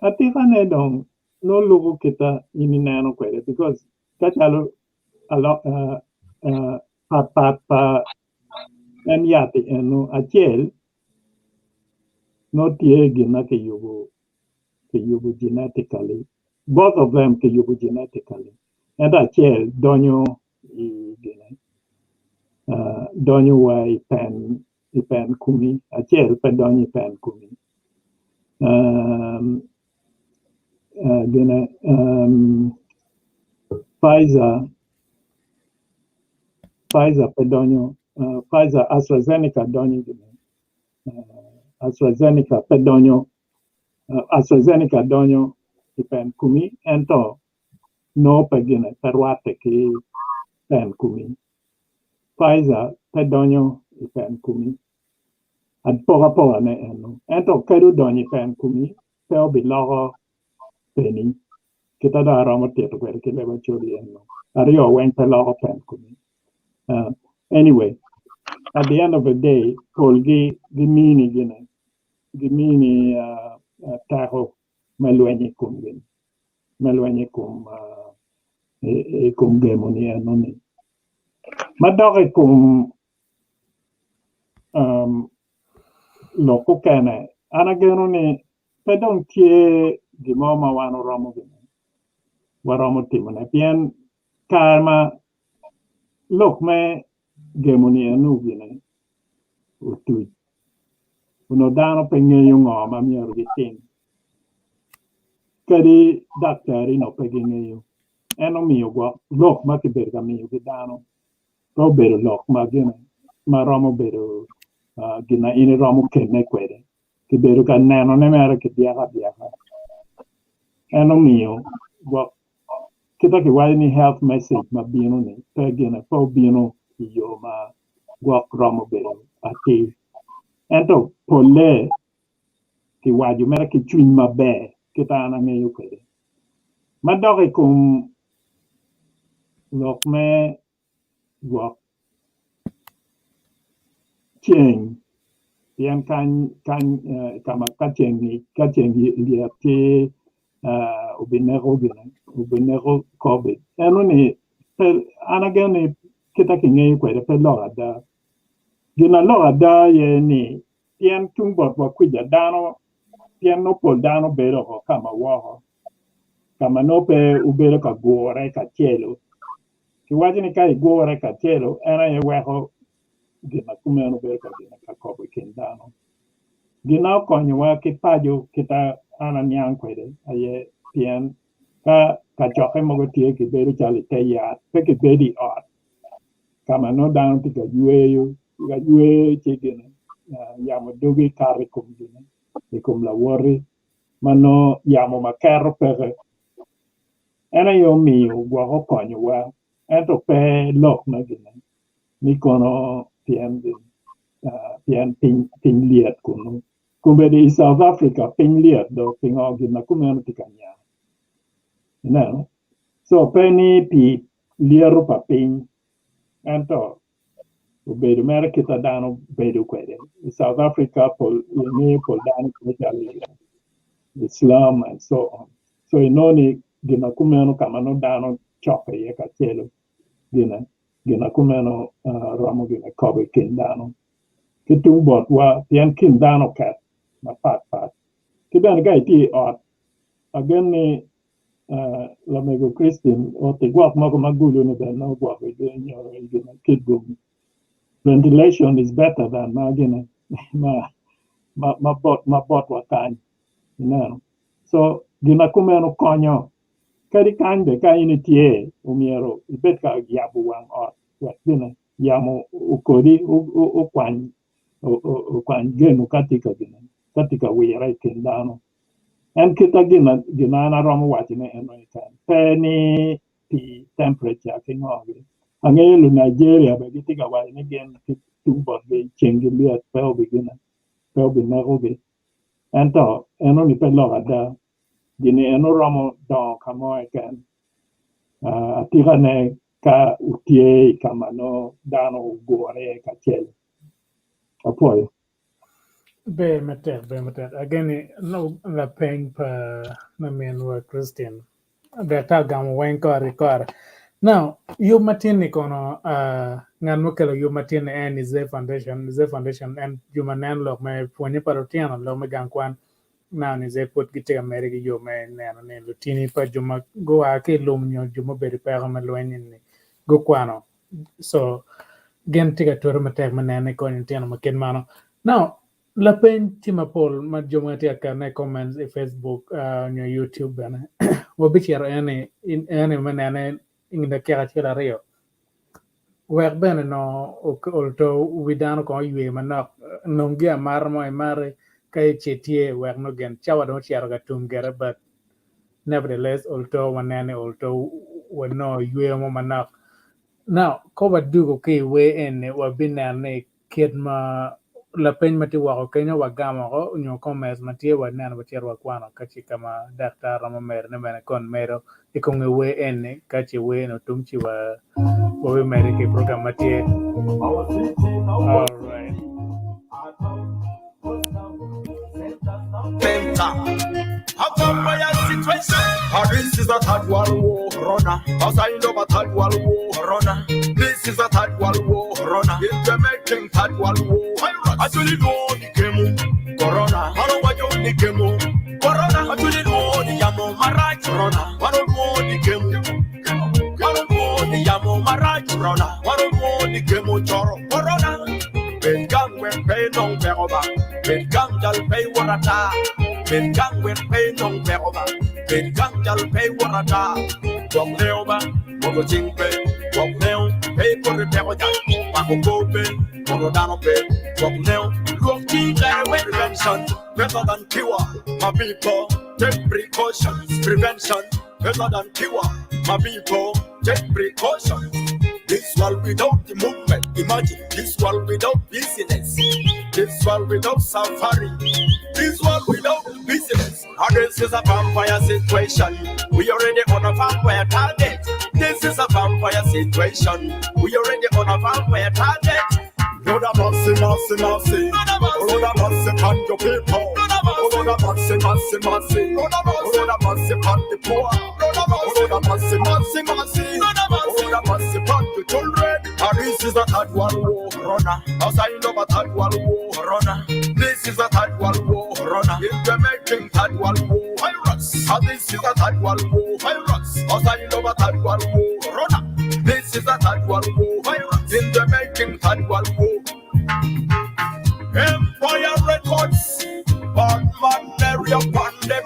atikane dong nongo lubo kita in ineno kwede because ka calo alo, uh, uh, pat pat pa en yat-ti eno acel nongo tye gin ma kiyubo kiyubo genetically both of them kiyubo genetically ento acel donyo i gine donyo wa i pen i pen komi acel pe donyo i pen komi gine Pfizer Pfizer pe donyo Pfizer AstraZeneca donyo gine AstraZeneca pe donyo AstraZeneca donyo i pen komi ento nongo pe gine pe rwatte ki pen komi. Pfizer pe donyo i pen komi apokapokane eno ento kadi odonyo i pen komi pe obiloko peni kita dong aromo tito kwede ki leb Acholi eno aryo weng pe loko pen komi. Anyway at the end of the day polgi gimini gine gimini teko me lweny i kom gin me lweny i kom i kom gemo ni eno-ni. Ma dok i kom lok okene, an ageno ni pe dong tye gin mo ma wan oromo gine, waromo timone pien kare ma lok me gemo ni eno gine otuc onongo dano pe ngeyo ngo ma myero gitim. Kadi daktari onongo pe gingeyo. En omiyo gwok lok ma kibedo ka miyo ki dano pe obedo lok ma gine ma romo bedo gin ma in iromo kemme kwede. Kibedo ka nenone mere kibyeko abyeka. En omiyo gwok kita kiwaco ni health message ma bino ni pe gine pe obino i yo ma gwok romo bedo atir. Ento polle kiwaco mere ki cwiny maber kita an angeyo kwede. Ma dok i kom. lok me gwok ceng pien kany kany ka ma ka ceng ngic ka ceng lyet ci obineko gine obineko covid eno ni pe an ageno ni kita kingeyo kwede pe lok ada gin na lok ada aye ni pien tung botwa kwica dano pien nongo pol dano bedo oko ka ma woko ka ma nongo pe wubedo ka gure kacelo. Kiwaco ni ka igure kacelo en aye weko gin ma kumeno bedo ka gin ka kobo i kin dano. Gin ma okonyowa ki paco kita an aniang kwede aye pien ka kacokke mogo tye kibedo calo i te yat pe kibedo i ot ka ma nongo dano tye ka yweyo ka yweyo ci gin yamo dogi kato i kom gine i kom lawoti ma nongo yamo ma keto peke. En aye omiyo gwok okonyowa ento pe lok me gine ni kono pien pien piny lyet kunu. Kombeddi i South Africa piny lyet do pingo gin ma kumeno tye ka nya? Ineno? So pe ni pi lyeto pa piny ento obedo mere kit ma dano bedo kwede. I South Africa pol ingeyo pol dano bedo calo i slum and so on. So inongo ni gin ma kumeno ka ma nongo dano cokke iye kacelo gine gin ma kumeno romo gine kobo i kin dano ki tung botwa pien kin dano oket mapat pat ki bene ka itye i ot agen ni Lamego Christine oti gwok mogo ma gulu ni bene nongo gwok nyo gine kit gum ventilation is better than ma gine ma ma bot ma botwa kany ineno so gin ma kumeno konyo kadi kany bene ka in itye omyero ibed ka yabo wang ot wek gine yamo okodi okwany okwany gemo ka tye ka gine ka tye ka wire i kin dano. En kita gin ma an aromo wacone en aye kany, pe ni pi temperature ki ngo gi. Angeyo lu Nigeria bene gitye ka waco ni gin ki tung botgi ceng gi lyet pe obigine pe obinekogi ento enoni pe lok ada gini eno romo dongo ka mo keken atikane ka wutye i ka ma nongo dano ogure iye kacel. Apwoyo. Ber matek, ber matek. Ageni lapeny pa laminwa Christine. Daktar ogamo weng kore ki kore. Now, yub matin-ni kono, ngat mukelo yub matin-ni en Nize Foundation. Nize Foundation en jo ma neno lok me pwonye pa lutino, lok me gang kwan. Now Nize pud gitye ka medde ki yo me neno ni lutini pa jo ma gua ki i lum nyo jo mubedo i peko me lweny-ni gukwano. So, gin tye ka tute matek me neno ni konyo lutino ma kit meno. Now, lapeny tye mapol ma jo mogo tye ka ketone i comments i Facebook nyo YouTube bene. Wabicito eni eni me nene i dakika acel aryo wek bene nongo olto wi dano kong oywe manok nong gi amata mo imati ka ce tye wek nongo gin cawa dong ocito ka tum gire but Nevertheless, olto wanene olto wanongo yweyo mo manok. Now, ka wadugo ki i wer eni, wabineno ni kit ma lapeny ma tye woko kenyo wagamo woko nyo comments ma tye waneno wacito wakwano ka ce ka ma daktar romo medone bene kon medo i kom nge wer eni ka ce wer eni otum ci wa wabimedde ki program ma tye. Alright. Bed gang jal pe iwot ata. Bed gang wek pe inong peko ba. Bed gang jal pe iwot ata. Gwok leo ba, mogo cing pe. Gwok leo, pe ipoto i peko jal. Pako kor pe, mogo dano pe. Gwok leo, lwok cing kare wek Prevention better than cure, my people. Take precautions. Prevention better than cure, my people. Take precautions. This world without the movement, imagine this world without business. This world without safari. This world without business. And this is a vampire situation. We already on a vampire target. This is a vampire situation. We already on a vampire target. Lord have mercy, mercy, mercy. Lord have mercy on your people. Lord have mercy, mercy, mercy. Lord have mercy on the poor. Lord have mercy, mercy, mercy. Lord have mercy on the children. And this is a third world war. Corona. A sign of a third world war. Corona. This is a third world war. Corona. In the making third world war. Virus. And this is a third world war. Virus. A sign of a third world war. Corona. This is a third world war. Virus. In the making third world war. Empire Records. Bad man area pandemic.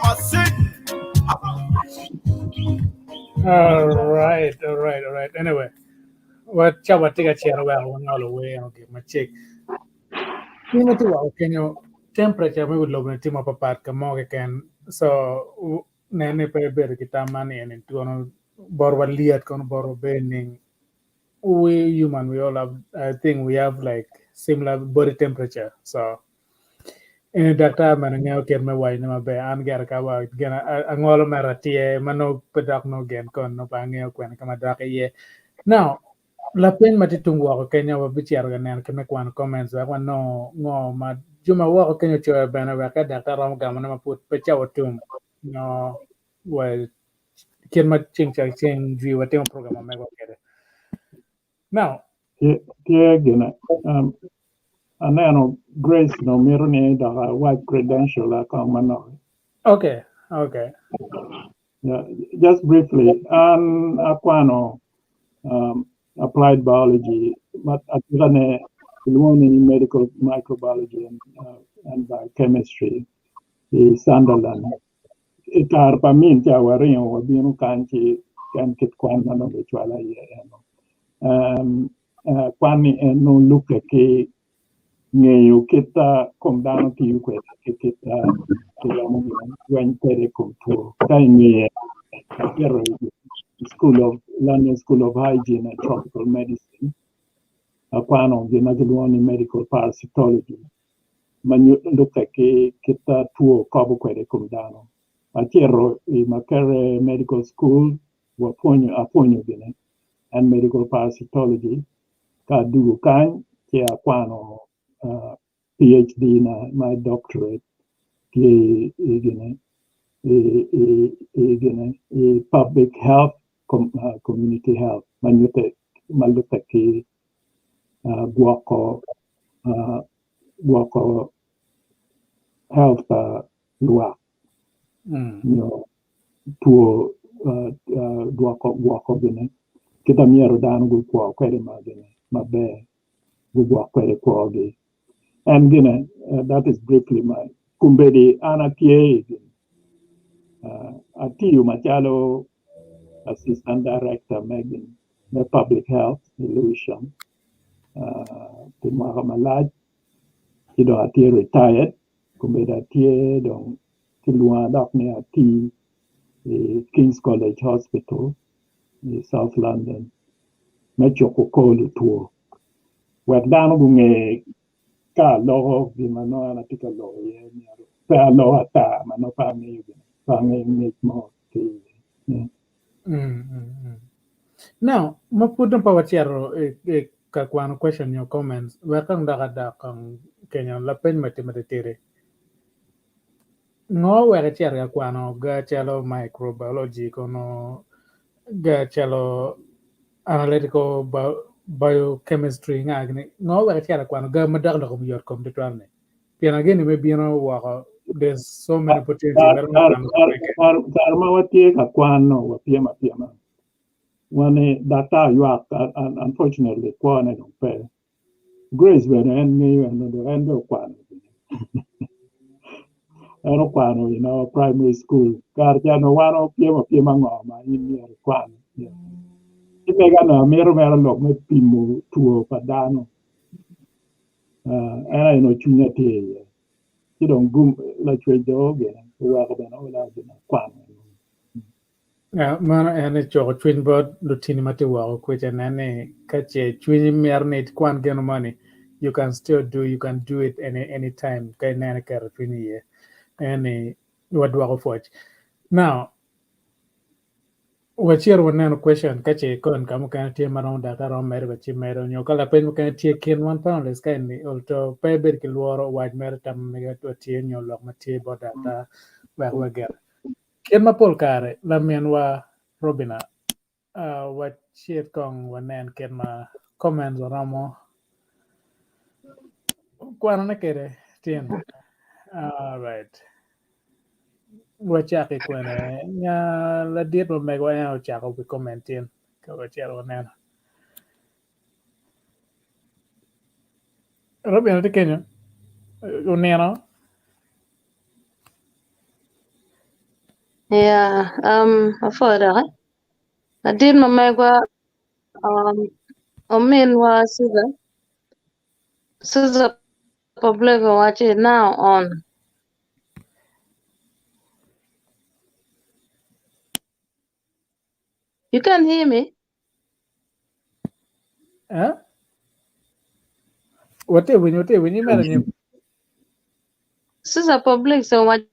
All right, all right, all right. Anyway, what cha watye ka cito weko wangolo wer eno gin macek. Piny ma tye woko kenyo temperature me wi lobo-ni tye mapapat ka mo keken. So nen ni pe ibedo ki tam man ni eni kono botwa lyet kono botwa ber ning. We human we all have I think we have like similar body temperature. So eni daktar mene ngeyo kit me wacone maber an gire ka wa gin angolo mere atye ma nongo pe dok nongo gen kon nongo pe angeyo kwene ka ma dok iye. Now lapeny ma tye tung woko kenyo wabicito ka neno kit me kwano comments wek wanongo ngo ma jo ma woko kenyo ocoyo bene wek ka daktar romo gamone ma pud pe cawa otum nyo wa kit ma ceng ceng jwi watimo program ma megwa kwede. Now Tye tye gine um, aneno Grace no mito ni dok awac credential kong manok. okay. Yeah, just briefly, an akwano applied biology, but atikane kilwongo ni medical microbiology and biochemistry i Sunderland. I kare pa min ca waringo wabino kany ci en kit kwan ma nongo gicwala iye eno. Kwan ni en nongo lukke ki ngeyo kit kom dano tiyo kwede ki kit kiromo lweny kwede i kom two. Ka ingeye acito i School of London School of Hygiene and Tropical Medicine akwano gin ma kilwongo ni medical parasitology ma lukke ki kit two kobo kwede i kom dano. Acito i Makerere Medical School wapwonyo apwonyo gine en medical parasitology ka adugo kany ci akwano PhD na my doctorate tye i gine i gine i public health community health ma nyute ma lubbe ki gwoko gwoko health pa lwak nyo two dwoko gwoko gine kit ma myero dano gukwo kwede ma gine maber gugwok kwede kwogi en gine that is briefly my kombeddi an atye atiyo macalo assistant director me gin me public health i Lewisham pi mwaka malac ci dong atye retired kombeddi atye dong kilwonga dok ni ati i King's College Hospital i South London me cuko kor lutwo wek dano gunge ka aloko gin ma nongo an atye ka loko iye myero pe aloko ata ma nongo pe angeyo gin pe angeyo ngec mo ki iye. Now, ma pud dong pe wacito i ka kwano question nyo comments, wek kong dok adok kong kenyo lapeny ma tye matitidi. Ngo wek icito ka kwano ga calo microbiology kono ga calo analytical biochemistry nga gini ngo wek icito ka kwano ga madok lok kom yot kom tutwal ni? Pien ageni me bino woko there's so many opportunity ma romo kwano Kare ma watye ka kwano wapyem apyema wan daktar ywak unfortunately kwone dong pe Grace bene en ngeyo en dong en bene okwano en okwano in our primary school kare ca nongo wan wapyemo apyema ngo ma in myero ikwan ci mega nongo amito mere lok me pimo two pa dano en aye nongo cwinya tye iye ci dong gum lacwec dong ogene oweko bene ola gin akwano. Mano en ni cuko cwiny bot lutini ma tye woko kwica nen ni ka ce cwinyi mito ni ikwan gino moni you can still do you can do it any any time ka ineno iketo cwinyi iye en ni. Wadwoko pwoc. Now, wacito waneno question ka ce kon ka mukene tye ma romo daktar romo medo wa ci medo nyo ka lapeny mukene tye kin wan panelists ka eni to pe ibed ki lworo wac mere tam ma mege tye nyo lok ma tye bot daktar wek wager. Kit ma pol kare laminwa Robina wacit kong wanen kit ma comments oromo kwanone kwede tin. Alright. Wacaki kwene nya ladit ma megwa en ocako wi comment tin ka wacito waneno. Robina tye kenyo? Onino? Yeah, apwoyo doki. Ladit ma megwa ominwa Caesar, Caesar Public owaci now on. You can hear me? Eh? Watye winyo, watye winyo imede nyim. Caesar Public so owaci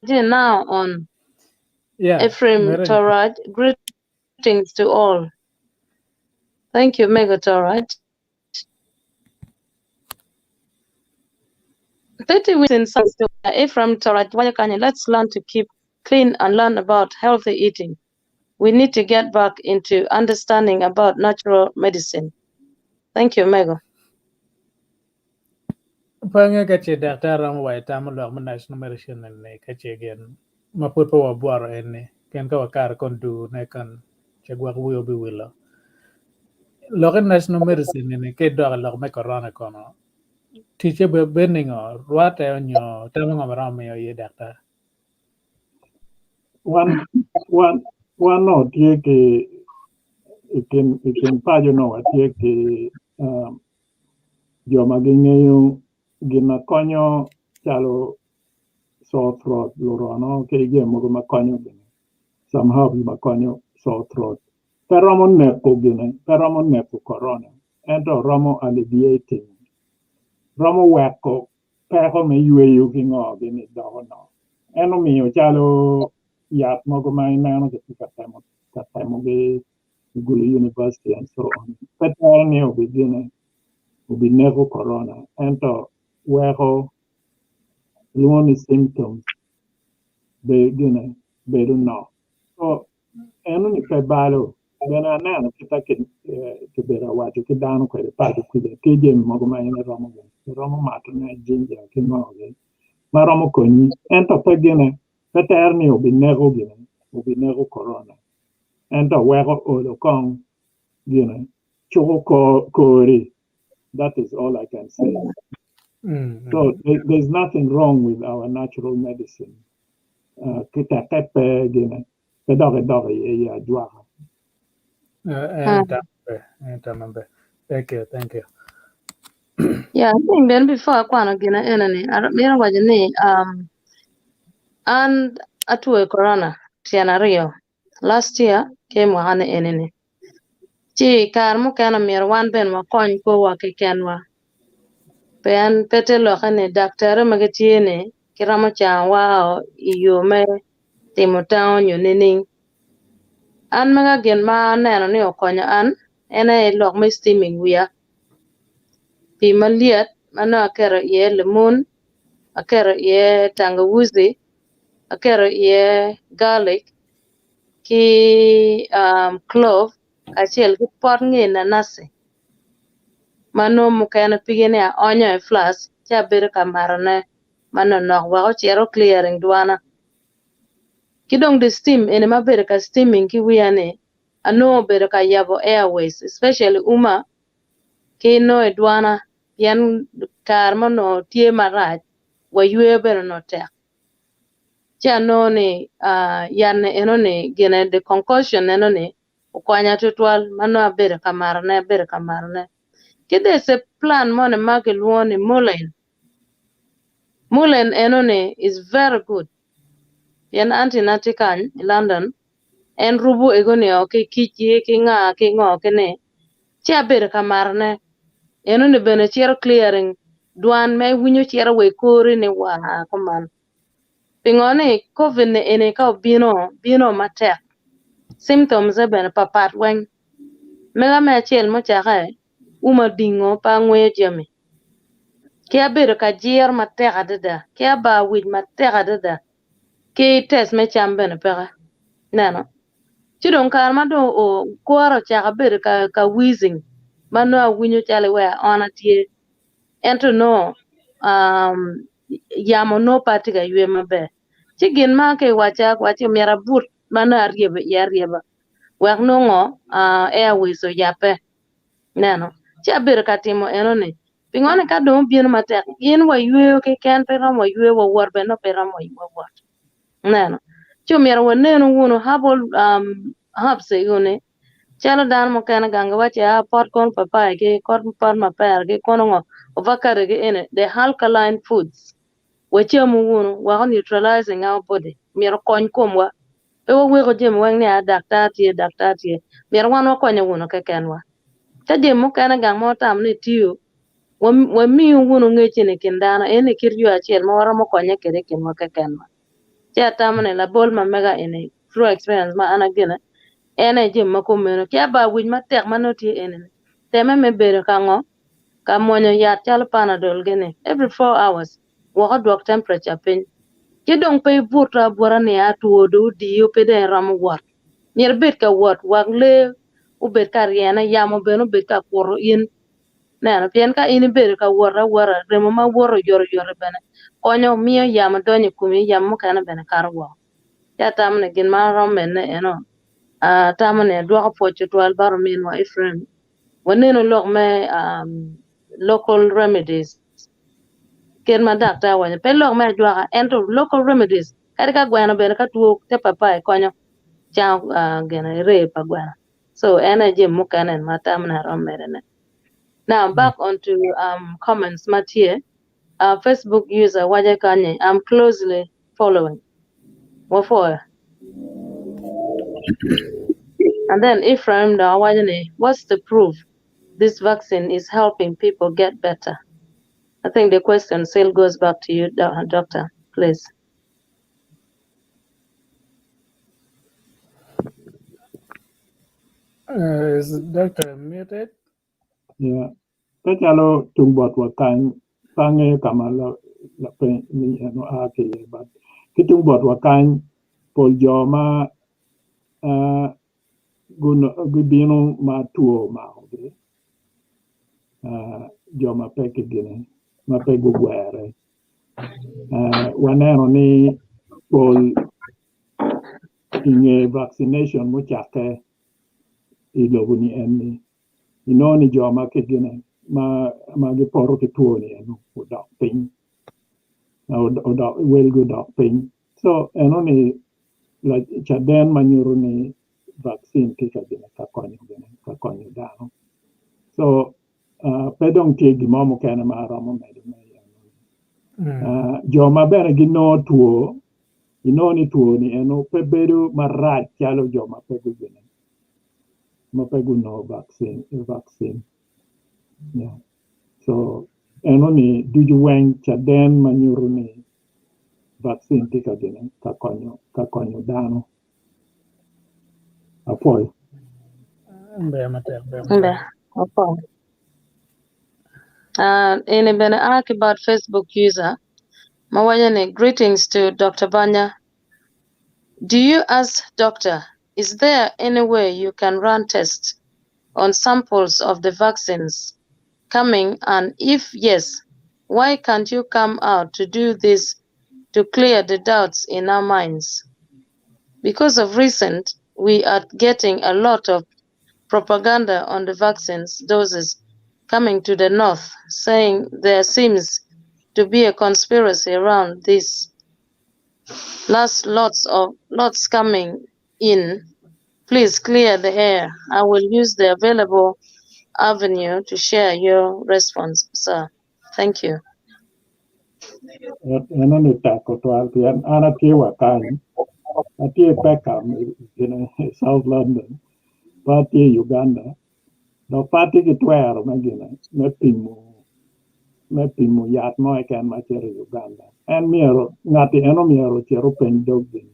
now on. Yeah, Ephraim mere nyim. Toraj, greetings to all. Thank you, Mega Toraj. 30 weeks in science to Ephraim Toraj Wanyakanya, let's learn to keep clean and learn about healthy eating. We need to get back into understanding about natural medicine. Thank you, Mego. Pange ka ce daktar romo wa itamo lok me national medicine ni ka ce gin ma pud pe wabworo en ni pien ka wakaro kon dur ne kan ce gwok wiwa biwilo. Lok i national medicine ni ka idok i lok me corona kono ticce bed ningo rwate onyo tamo ngo ma romo miyo iye daktar? Wan wan wan no tye ki i kin i kin paco no watye ki jo ma gingeyo gin ma konyo calo sore throat lurono ki jami mogo ma konyo gini some herbs ma konyo sore throat pe romo neko gine pe romo neko korona ento romo alleviating romo weko peko me yweyo ki ngo gini doko nok. En omiyo calo yat mogo ma ineno kitye ka temo ka temogi i Gulu University and so on. Pe twero ni obigine obineko korona ento weko lwongo ni symptoms be gine bedo nok. So Eno ni pe balo. Bene aneno kita kibedo awaco ki dano kwede paco kwija tye jami mogo ma in iromo gin iromo mato ne ginger ki ngo gi ma romo konyi ento pe gine pe tero ni obineko gine obineko korona ento weko olo kong gine cuko kori that is all I can say. So there's nothing wrong with our natural medicine. Ki tekke pe gine pe dok idok iye i ajwaka. Thank you, thank you. Yeah, I think then before akwano gina ena ni, amito waco ni um, an atwoyo corona tyen aryo last year ki mwaka ni eni ni. Ci i kare mukene myero wan bene wakony kwowa kekenwa. Pien pe te lokke ni daktari ma gitye ni giromo cangowa i yo me timo tango nyo nining. An mega gin ma aneno ni okonyo an en aye lok me steaming wiya. Pii malyet ma nongo aketo iye lemon, aketo iye tangawuzi, aketo iye garlic ki clove kacel ki pot nge nanasi ma nongo mukene pige ni aonyo i flask ci abedo ka matone manonok wek ocit o clearing dwana. Ki dong the steam eni ma abedo ka steaming ki wiya ni anongo obedo ka yabo airways especially uma ki nongo i dwana pien kare ma onongo tye marac wa yweyo bene onongo tek. Ci anongo ni yat ni eno ni gine the concoction eno ni okonya tutwal ma nongo abedo ka matone abedo ka matone. Ki there's a plant moni ma kilwongo ni mullein. Mullein eno ni is very good pien anti na tye kany i London en rubo ego ni o ki kic gi ki nga ki ngo ki ni ci abedo ka matone eno ni bene cito clearing dwan ma iwinyo cito wa i kori ni waa kuman. Pingo ni COVID ni eni ka obino, bino matek. Symptoms e bene papat weng. Mega me acel mucake, uma dingo pe angweyo jami. Ki abedo ka jiro matek adada, ki aba wic matek adada, ki test me cam bene peke. Ineno? Ci dong kare ma dong oo, kore ocako abedo ka, ka wheezing, ma nongo awinyo calo iwee aona tye. Ento nongo um, yamo nongo pe atye ka ywe maber. Ci gin ma kiwacca, kiwacci myero abut ma nongo aryebo iye aryeba wek nongo uh, airways oyabbe. Ineno? Ci abedo ka timo enoni. Pingo ni ka dong obino matek, in wayweyo keken pe romo wayweyo, wawot bene nongo pe romo wawot. Ineno? Ci omyero wanenu wunu herbal um, herbs egoni calo dano mukene gang giwaco ah pot kono papai ki kot pot mapera ki kono ngo avocado ki eni the alkaline foods wacamu wunu weko neutralizing our body myero okony komwa pe waweko jami weng ni ah daktar tye daktar tye myero wan wakonye wunu kekenwa ka jami mukene gang ma watamo ni tiyo wamiyu wunu ngec eni i kin dano eni kit yo acel ma waromo konye kwede i kinwa kekenwa. Ci atamo ni labol ma mega eni through experience ma an agene en aye jami ma kumeno ki aba wic matek ma nongo tye eni ni teme me bedo ka ngo ka mwonyo yat calo panadol gini every 4 hours wek odwok temperature piny ki dong pe ibuto abuta ni a two dong odiyo pe dong iromo wot myero ibed ka wot wek lee obed ka ryene yamo bene obed ka kuto in neno pien ka in ibedo ka wot awota remo ma woto oyotoyot bene konyo miyo yamo donyo i komi yamo mukene bene kato woko ci atamo ni gin ma aromo medone eno atamo ni adwoko pwoc tutwal bot ominwa Ephraim wanenu lok me local remedies kit ma daktar owaco pe lok me ajwaka ento local remedies kadi ka gweno bene ka two te papai konyo cango gine ree pa gweno so en aye jami mukene ma atamo ni aromo medone. Now back onto comments ma tye Facebook user waco kany ni I'm closely following wapwoyo. And then Ephraim dok owaco ni what's the proof this vaccine is helping people get better? I think the question still goes back to you, doctor, please. Is doctor muted? Yeah. Ka calo tung botwa kany pe angeyo ka ma lapeny ni en oa ki iye but ki tung botwa kany pol jo ma gibino ma two omakogi jo ma pe ki gine ma pe gugwere waneno ni pol inge vaccination mucakke i lobo ni eni inongo ni jo ma ki gine ma gipoto ki two ni eno odok piny welgi odok piny so eno ni caden ma nyuto ni vaccine tye ka gine ka konyo gine ka konyo dano so pe dong tye gin mo mukene ma aromo medone jo ma bene ginongo two inongo ni two ni eno pe bedo marac calo jo ma pe gugine ma pe gunongo vaccine yeah. So eno ni ducu weng caden ma nyuto ni vaccine tye ka gine ka konyo ka konyo dano apwoyo. Ber matek, ber Ber, matek. apwoyo. Eni bene a ki bot Facebook user ma waco ni greetings to Dr. Banya. Do you ask doctor, is there any way you can run tests on samples of the vaccines coming and if yes, why can't you come out to do this to clear the doubts in our minds? Because of recent, we are getting a lot of propaganda on the vaccines doses coming to the north, saying there seems to be a conspiracy around this. Last lots coming in. Please clear the air. I will use the available avenue to share your response, sir. Thank you. Eno ni tek tutwal pien an atye wa kany atye Peckham gine South London pe atye Uganda dok pe atye ki twero me gine me pimo. me pimo yat mo keken ma cito i Uganda. En myero ngati en omyero ocit openy dog gin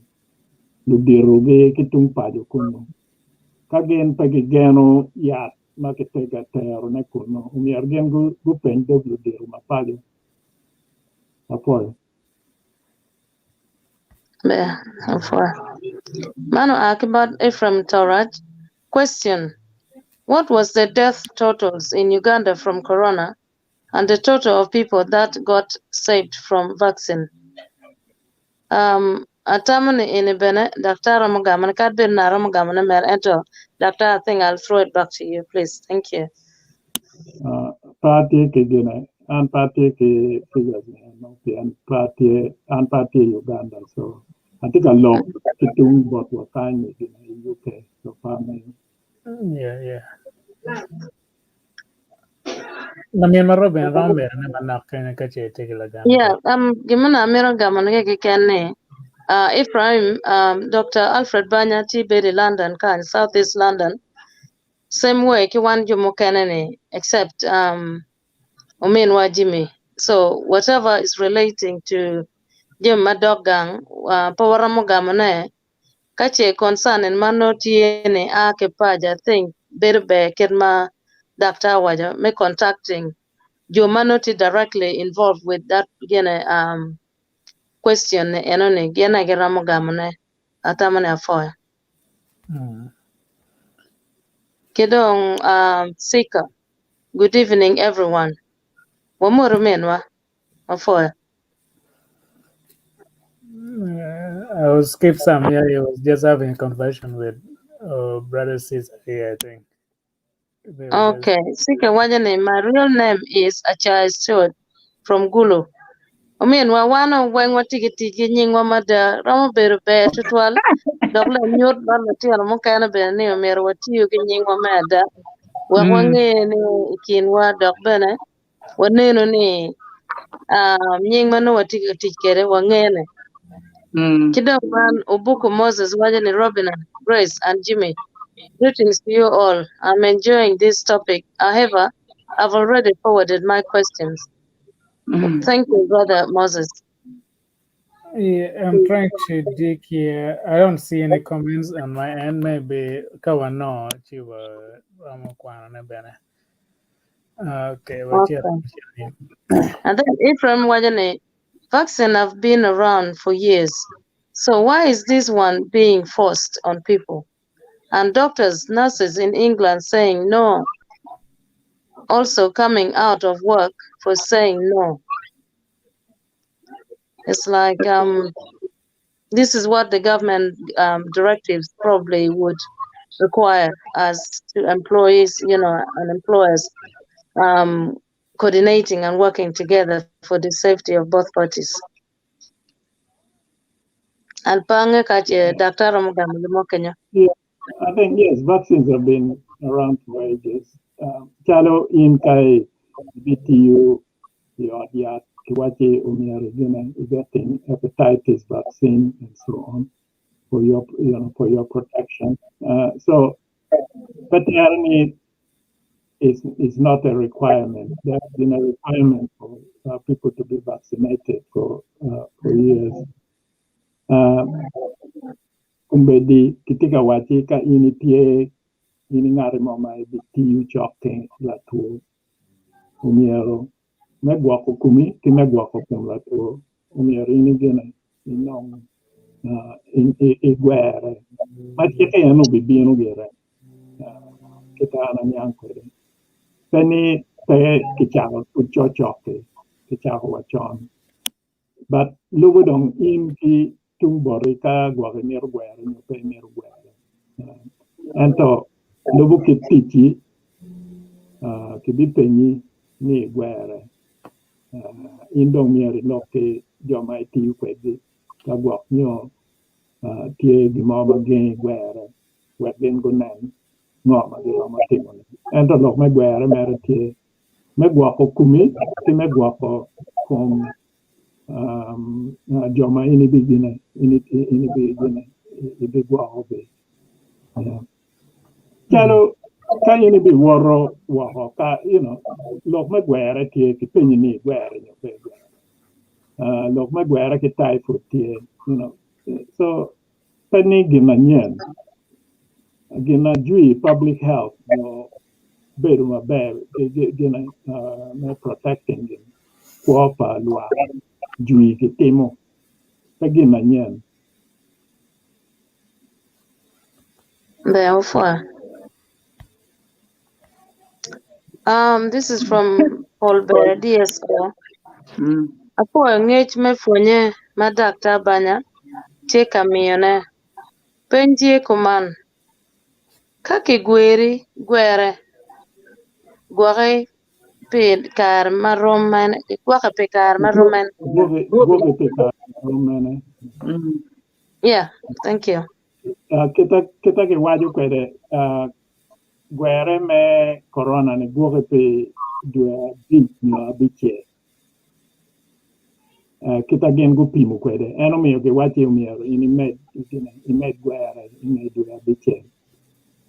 luditogi ki tung paco kunu. Ka gin pe gigeno yat ma kitye ka terone kunu, omyero gin gupeny dog ludito ma paco. Apwoyo. Ber, apwoyo. Mano a ki bot Ephraim Toraj. Question. What was the death totals in Uganda from corona and the total of people that got saved from vaccine? Um, atamo ni ini bene, Dr. romo gamone, kad bed na romo gamone mer, ento Doctor, I think I'll throw it back to you, please. Thank you. Pe atye ki gine, an pe atye ki figures ni eno pien pe atye, an pe atye i Uganda so atye ka lok ki tung botwa kany i gine i UK so pe angeyo. Yeah. Lamin ma Robin romo bedo ni manok kene ka ce itye ki lagam. Yeah, gin ma amito gamone keken ni Ephraim, Dr. Alfred Banya tye bedo i London kany, South East London. Same way ki wan jo mukene ni, except ominwa Jimmy. So whatever is relating to jami madok gang, pe waromo gamone ka ce concern en ma nongo tye ni a ki paco, I think bedo ber kit ma daktar owaco me contacting jo ma nongo tye directly involved with that gine question ni eno ni gin aye giromo gamone atamo ni apwoyo. Ki dong Sika, good evening everyone. Wamoto minwa, apwoyo. I will skip some here. He was just having a conversation with brother Caesar here, I think. They were just Okay, Sika waco ni my real name is Achai Stewart from Gulu. Ominwa wan weng watye ki tic ki nyingwa mada romo bedo ber tutwal dok lanyut bot lutino mukene bene ni omyero watiyo ki nyingwa me ada wek wange ni i kinwa dok bene waneno ni nying ma nongo watye ka tic kwede wangene. Ki dong man Obuku Moses waco ni Robina, Grace and Jimmy, greetings to you all. I'm enjoying this topic. However, I've already forwarded my questions. Thank you, Brother Moses. Yeah, I'm trying to dig here. I don't see any comments on my end. Maybe kawa no chiwa romo kwano ne bene. Okay, wachia. Okay. And then Ephraim waco ni vaccine have been around for years. So why is this one being forced on people? And doctors, nurses in England saying no, also coming out of work for saying no. It's like this is what the government directives probably would require as to employees, and employers coordinating and working together for the safety of both parties. And pange ka ce Dr. Romogam limo Kenya. Yeah, I think yes, vaccines have been around for ages. Calo in kai BTU yot yat kiwaci omyero gine getting hepatitis vaccine and so on for your for your protection. So, but is not a requirement. There's been a requirement for people to be vaccinated for years. Kombeddi kitye ka waci ka in itye in i ngati mo ma ibitiyo cok ki latwo omyero me gwoko komi ki me gwoko kom latwo omyero in igine inong igwere ma cik en obibino gire kit an aniang kwede pe ni pe kicako pud cokcok-ki kicako wa con but lubo dong in ki tung boti ka gwok imito gwere nyo pe imito gwere ento lubo kit ticci kibipenyi ni igwere in dong myero ilok ki jo ma itiyo kwedgi ka gwok nyo tye gin mo ma gengi gwere wek gin gunen ngo ma giromo timone ento lok me gwere mere tye me gwoko komi ki me gwoko kom jo ma in ibigine in ibigine ibigwokogi. Calo Ka in ibiwoto woko ka you know lok me gwere tye kipenyi ni igwere nyo pe igwere. Lok me gwere ki typhoid tye you know so pe ni gin manyen gin ma jwi public health nyo bedo maber gin me protecting gin kwo pa lwak jwi gitimo pe gin manyen. Therefore, this is from Paul Bear DSO. Apwoyo ngec me pwonye ma Daktar Banya tye ka miyone. Peny tye kuman, Ka kigweri gwere, gwoki pi kare ma rom mene? Igwoke pi kare ma rom mene? Gwoki pi kare ma rom mene? Yeah, thank you. Kita kita kiwaco kwede gwere me korona ni gwoki pi dwe abic nyo abicel. Kita gin gupimo kwede en omiyo giwacci myero in imed imed gwere i nge dwe abicel.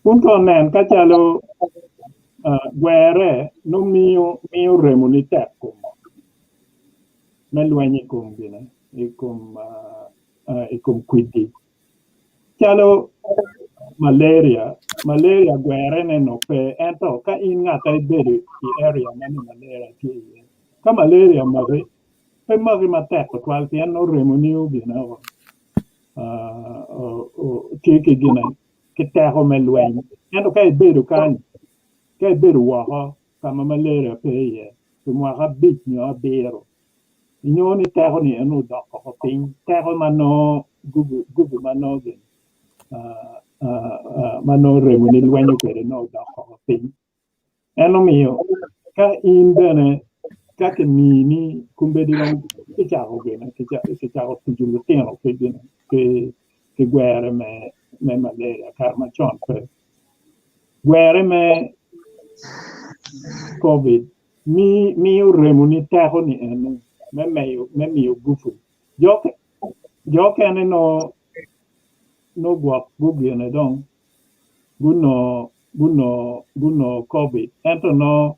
Kun ka onen ka calo gwere nongo miyo miyo remoni tek kom me lweny i kom gine i kom i kom kwidi calo malaria, malaria gwerene nongo pe ento ka in ngat ma ibedo i area ma nongo malaria tye iye ka malaria omaki pe maki matek tutwal pien nongo remoni ogine woko tye ki gine ki teko me lweny ento ka ibedo kany ka ibedo woko ka ma malaria pe iye pi mwaka abic nyo abiro inongo ni teko ni eno odok oko piny teko ma nongo gubu ma nongo gin ma nongo remoni lwenyo kwede nongo odok oko piny. En omiyo ka in bene ka kimini kombeddi dong kicako gine kicako tuco lutino ki gine ki gwere me malaria kare macon pe. Gwere me covid miyo remoni teko ni eno me miyo gupu. Jo okene nongo gwok gugine dong gunongo covid ento nongo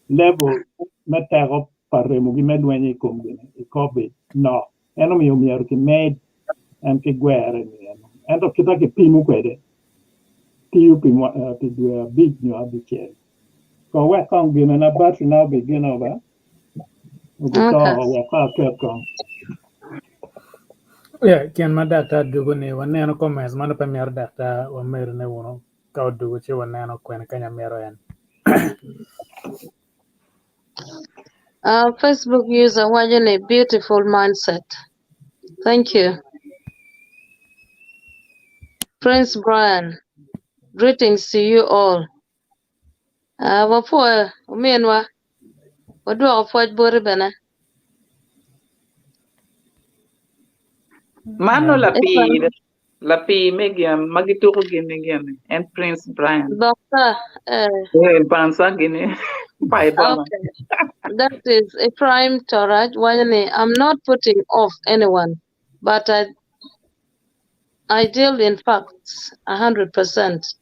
level me teko pa remogi me lweny i kom covid nok en omiyo myero kimed en ki gwere ni eno ento kit ma kipimo kwede tiyo pi dwe abic nyo abicel ko wek kong ginena battery na obigino ba obito wek kong aket kong. Yeah, gin ma daktar dugo ni waneno comments mano pe mito daktar wamedo ne wunu ka odugo ci waneno kwene kanya mito en. Facebook user waco ni beautiful mindset. Thank you. Prince Brian, greetings to you all. Wapwoyo ominwa, wadwoko pwoc boti bene. Mano lapir, lapir me gin ma gituko gini gini en Prince Brian. Bokta, eh. Eh, bansa gini. Pai bana. Okay. That is Ephraim Toraj waco ni I'm not putting off anyone but I I deal in facts 100%.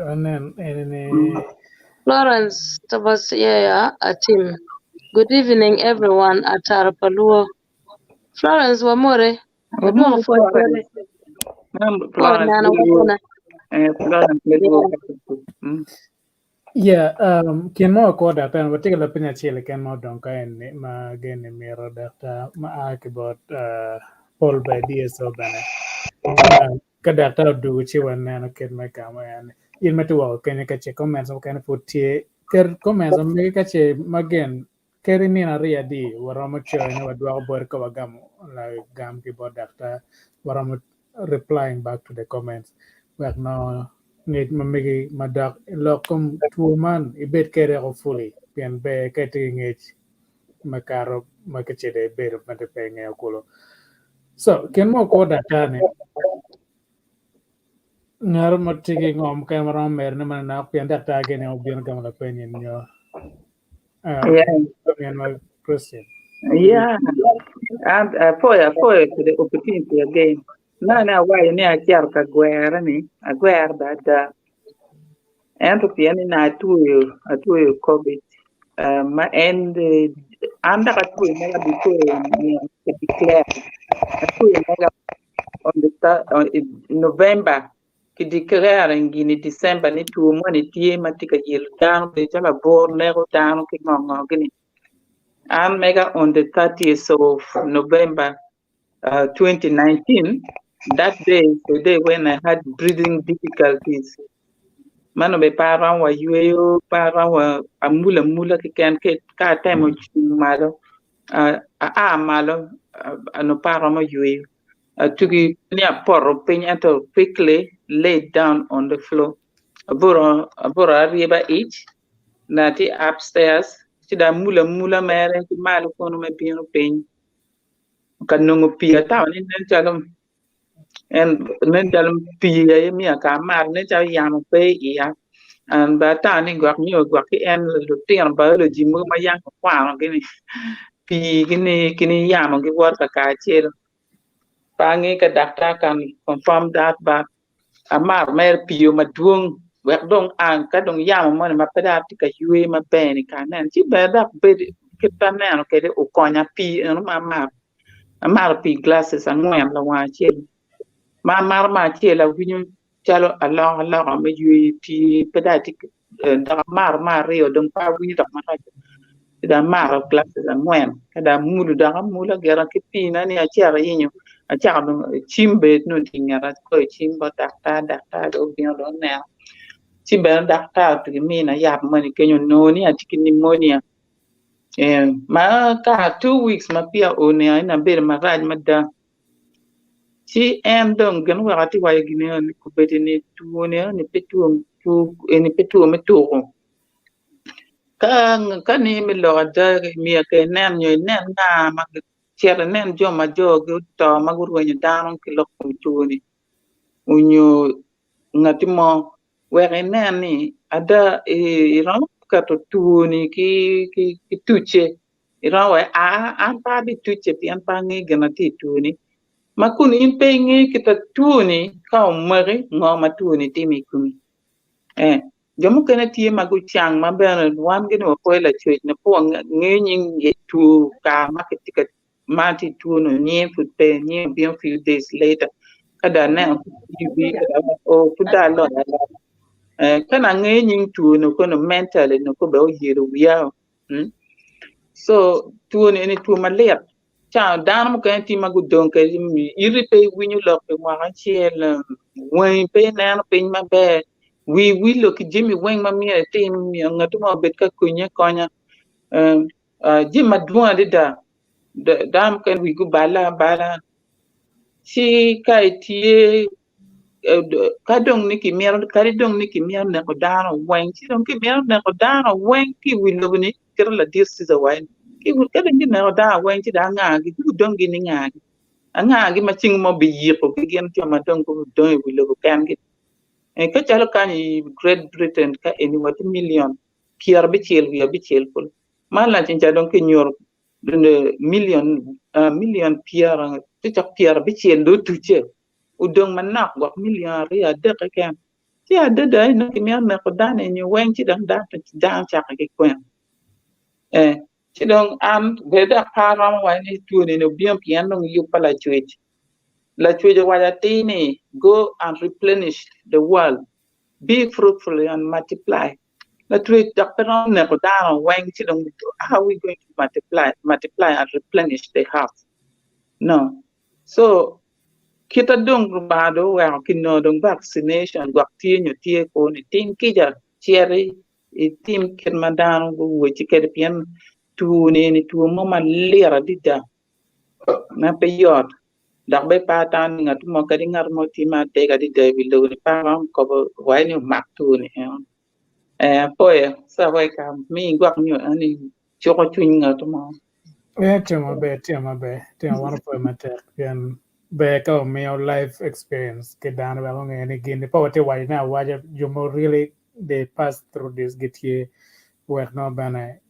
Anen eni ni Florence Tabasieya Atim. Good evening everyone Atara Paluo. Florence Wamore, wadwoko pwoc boti. Pwoc Florence neno Luo. wabene. Eh, Florence Luo. Yeah. Yeah, kin mo kwo daktar watye ki lapeny acel keken ma odong ka en ma gin mito daktar ma a ki bot Paul by DSO bene. Ka daktar odugo ci waneno kit me gamo en. In ma tye woko kenyo ka ce comments mukene pud tye, ket comments ma megi ka ce ma gin kadi nino aryo adi waromo coyone wadwoko boti ka wagamo lagam ki bot daktar waromo replying back to the comments wek nongo ngec ma megi madok i lok kom two man ibed kwede fully pien ber ka itye ki ngec me kato ma kicito ibedo ma pe ingeyo kulu. So gin mo kwo daktar ni ngat mo tye ki ngo mukene ma romo medone manok pien daktar gini obino gamo lapeny nyo Yeah. gin ma Christian. Yeah. And for the opportunity again. Nene awaco ni acito ka gwere ni agwero bene ada ento pien ni nongo atweyo atweyo Covid ma en an dok atweyo mega before myero ki declare atweyo mega on the November ki declare gin i December ni two moni tye ma tye ka yelo dano bedo calo abur neko dano ki ngo ngo gini an mega on the 30th of November 2019 that day is the day when I had breathing difficulties mano bene pe aromo wa yweyo pe aromo wa amula amula keken ka atemo cung malo aa malo onongo pe aromo yweyo atugi ni apoto piny ento quickly laid down on the floor abuto aryeba ic na tye upstairs ci dong amulo amula mere ki malo kunu me bino piny ka nongo pii atamo ni nen calo en nen calo pii aye miyo ka amato nen calo yamo pe i iya and bene atamo ni gwok nyo gwok ki en lutino biology mogo ma yam wakwano gini pii gini ki yamo giwoto kakacelu pe ange ka daktar can confirm that but Amato mere pii madwong wek dong ang ka dong yamo moni ma pe dong atye ka ywe maber-ni ka aneno ci bene dok bedo kit ma aneno kwede okonya pii eno ma amato, amato pii gilaci angwen lawang acel ma amato me acel awinyo calo alokaloka me yweyo tye pe dong atye dok amato me aryo dong pe awinyo dok marac ci dong amato gilaci angwen ka dong amulo dok amula gira ki piina ni acito ayinyo acako dong cim bene nongo tye i ngeta agoyo cim bot daktar, daktar dong obino dong oneno ci bene daktar otugi mina yat moni kenyo onongo ni atye ki nimonia ma ka 2 weeks ma peya oneno ni abedo marac mada. Ci en dong gin oweko atye ka waco gin eni kombeddi ni two ni eni pe two eni pe two me tuko ka ni me lok ada myero kong inen nyo inen nga ma cit inen jo ma jogi oto ma gurwenyo dano ki lok kom two-ni onyo ngati mo wek inen ni ada iromo keto two-ni ki tucce Iromo waci, Aa, an pe abitucce pien pe angeyo gin ma tye i twoni. Ma kun in pe ingeyo kit ma twoni ka omaki, ngo ma twoni timo i komi. Ee, jo mukene tye ma gucang ma bene wan gini wapwoyo Lacwec ni pe wangeyo nying two kare ma kitye ka ma tye i two-nu nyinge pud pe, nyinge obino few days later. Ka dong aneno oh pud dong aloyo aloya. Ee, ka nongo angeyo nying two-nu kono mentally nongo kong bene oyelo wiya. So two ni eni two malit ca dano mukene tye ma gudong kwede iti pe iwinyo lok pi mwaka acel wangi pe ineno piny maber wii wilo ki jami weng ma myero itim myero ngat mo obed ka konyi akonya jami madwong adada dano mukene wigi obale abala ci ka itye ka dong ni kimito kadi dong ni kimito neko dano weng ci dong kimito neko dano weng ki i wi lobo ni kit ma ladit Cecar waco ni ka dong kineko dano weng ci dong angagi gudong gin ni ngagi angagi ma ceng mo biyikogi gin jo ma dong gudong i wi lobo kengi ka calo kany i Great Britain ka eni watye million 90 wiye abicel kulu man lacen ca dong kinyuto million million tye cok 90 dong otucce odong manok gwok milion aryo adek keken ci adada inongo kimito neko dano eni weng ci dong dano cako ki kwena ee ci dong an bene dok pe aromo waco ni two eni obino pien dong yub pa lacwec lacwec owaco atir ni go and replenish the world be fruitful and multiply lacwec dok pe romo neko dano weng ci dong how are we going to multiply multiply and replenish the earth no so Kita dong Lubanga dong oweko kinongo dong vaccination gwok tye nyo tye kwo ni tim kica citi itim kit ma dano guweci kwede pien two ni eni two mo malit adada ma pe yot dok bene pe atamo ni ngat mo kadi ngat mo tye ma adek adada i wi lobo ni pe aromo kobo wai ni omak two ni eno ee apoyo mi gwok nyo eni cuko cwiny ngat mo. Ee, tye maber, tye maber, tye wan opwoyo matek pien ber ka omiyo life experience ki dano wek onge ni gin pe watye waco ne awaca jo mo really they pass through this gitye wek nongo bene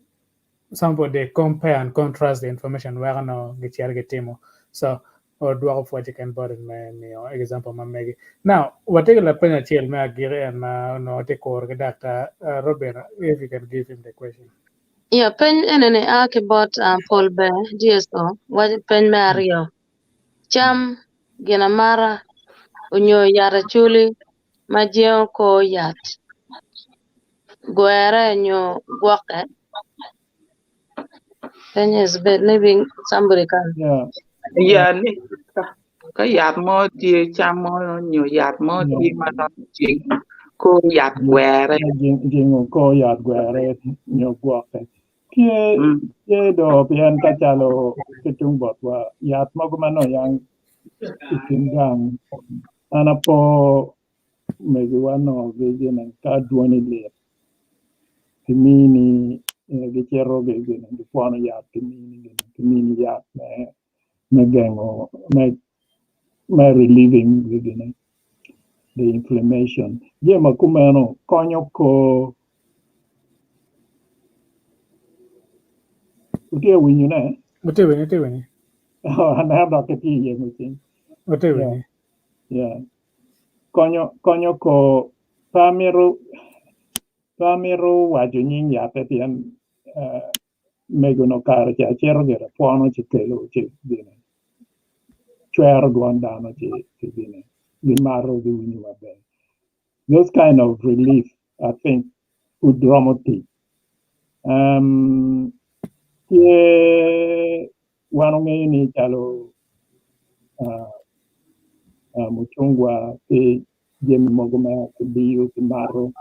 some people they compare and contrast the information weko nongo gicito gitimo so. Wadwoko pwoc keken bote me miyo example ma megi. Now, watye ki lapeny acel me agiki en ma onongo tye kuro ki Daktar Robin, if you can give him the question. Yeah, peny enini a ki bot Paul Ber, GSO, waco peny me aryo. Cam, ginamara, onyo yat acoli ma jengo kor yat, gwere nyo gwokke. Peny is bit, maybe somebody can. Yeah. Ya ni ka yat mo tye cam mo nyo yat mo tye ma romo jengo kor yat gwere. Jengo kor yat gwere nyo gwokke. Tye tye do pien ka calo ki tung botwa yat mogo ma nongo yang i kin gang an apo megiwa nongo gine ka dwoni lit kimini gicito gipwono yat kimini kimini yat me gengo me relieving gine the inflammation. Jami ma kumeno konyo kor Wutye winyone? Watye winyo, watye winyo. Aneno dok kitye iye cing. Watye winyo. Yeah. Konyo konyo kor pe amito pe amito waco nying yatte pien mego-nu kare ca acito gire pwono ci kelo ci gine cwero dwon dano ci gine gimato giwinyo maber. Those kind of relief I think pud romo tic. Tye wan ongeyo ni calo mucungwa ki jami mogo ma kidiyo kimato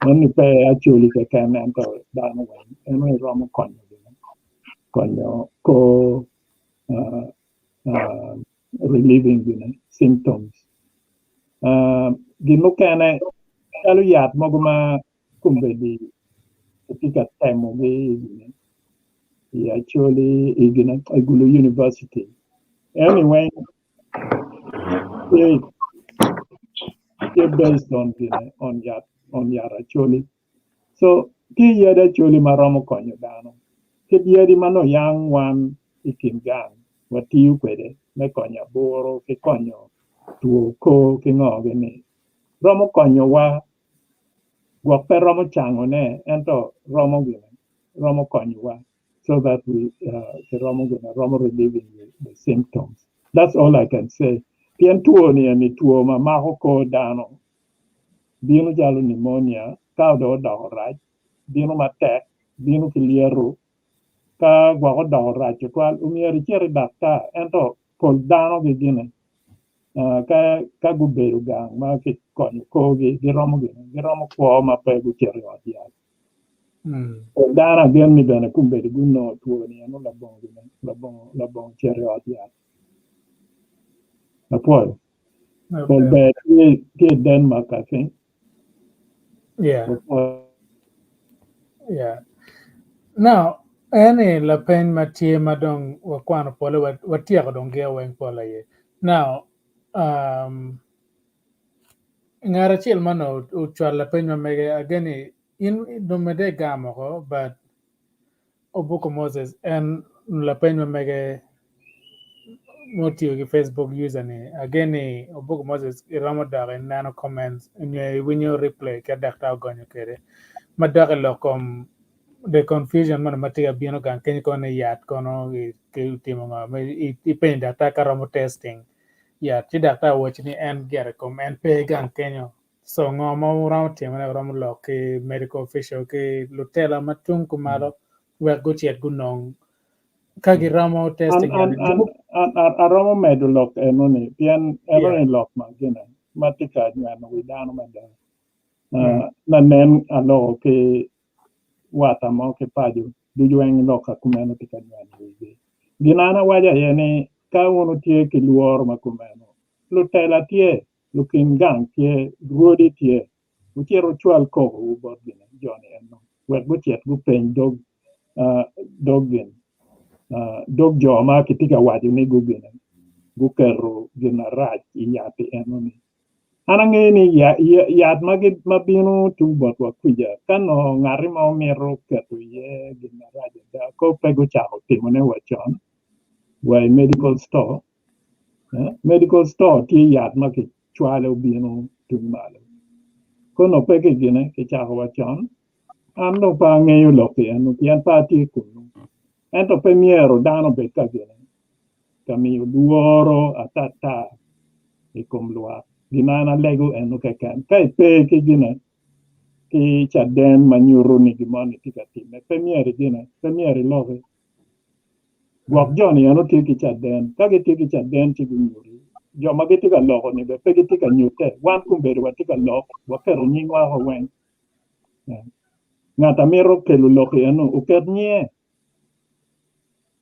eni pe acholi keken ento dano weng eno iromo konyo konyo kor relieving gine symptoms. Gin mukene calo yat mogo ma kombeddi kitye ka temogi i Acholi i Gulu University eni weng tye based on gine on yat on yat Acholi so tye yadi Acholi ma romo konyo dano kit yadi ma nongo yang wan i kin gang watiyo kwede me konyo aburu ki konyo two kor ki ngo gini romo konyowa Gwok pe romo cangone ento romo gine, romo konyowa so that we kiromo gine, romo relieving the symptoms. That's all I can say. Pien two ni eni two ma mako kor dano, bino calo pneumonia ka dong odoko rac, bino matek, bino ki lyeto, ka gwok odoko rac tutwal omyero icit i daktar ento pol dano gigine ka ka gubedo gang ma kikonyo korgi giromo gine giromo kwo ma pe gucito i ot yat. Pol dano agen ni bene kombeddi gunongo two ni eno labongo gine labongo labongo cito i ot yat. Apwoyo. Pol ber tye tye i Denmark I think. Yeah. Apwoyo. Yeah. Now, eni lapeny ma tye ma dong wakwano pole watyeko dong gia weng pol aye. Now, um, ngat acel ma onongo ocwalo lapeny ma mege ageni in dong medde igamo oko but Obuko Moses en lapeny ma mege mutiyo ki Facebook user ni ageni Obuko Moses iromo dok ineno comments nyo iwinyo replay ka daktar ogonyo kwede ma dok i lok kom the confusion moni ma tye ka bino gang kenyo kono ni yat kono kitimo ngo ma ipenyo daktar ka romo testing yat ci daktar owaci ni en gire kom en pe gang kenyo so ngo ma wuromo timone wuromo lok ki medical official ki lutela ma tung kumalo wek gucit gunong ka giromo An testing an yat an an an aromo medo lok enoni pien yeah enoni lok ma gine ma tye ka nyweno wi dano mada. Mm. Lanen aloko ki wata mo ki paco ducu weng lok ka kumeno tye ka nyweno wigi. Gin an awaco aye ni ka wun wutye ki lworo ma kumeno, lutela tye, lukin gang tye, rwodi tye, wucit wucwal kokowu bot gin jo-ni eno wek gucit gupeny dog dog gin dog jo ma kitye ka waco ni gugine guketo gin marac i yat-ti eno-ni. An angeyo ni yat ma bino tung botwa kwija ka nongo ngati mo mito keto iye gin marac ada ko pe gucako timone wa con wa i medical store. Medical store tye yat ma kicwalo obino tung malo. Kono pe kigine kicako wa con. An dong pe angeyo lok eno pien pe atye kunu. Ento pe myero dano obed ka gine ka miyo lworo atata i kom lwak. Gin ma an alego eno keken. Ka ipe ki gine ki caden ma nyuto ni gin moni tye ka timme, pe myero igine, pe myero iloki. Gwok jo-ni eno tye ki caden. Ka gitye ki caden ci gunyuti. Jo ma gitye ka loko-ni bene pe gitye ka nyutte. Wan kombeddi watye ka lok, waketo nyingwa woko weng. Ngat a mito kelo lok-ki eno oket nyinge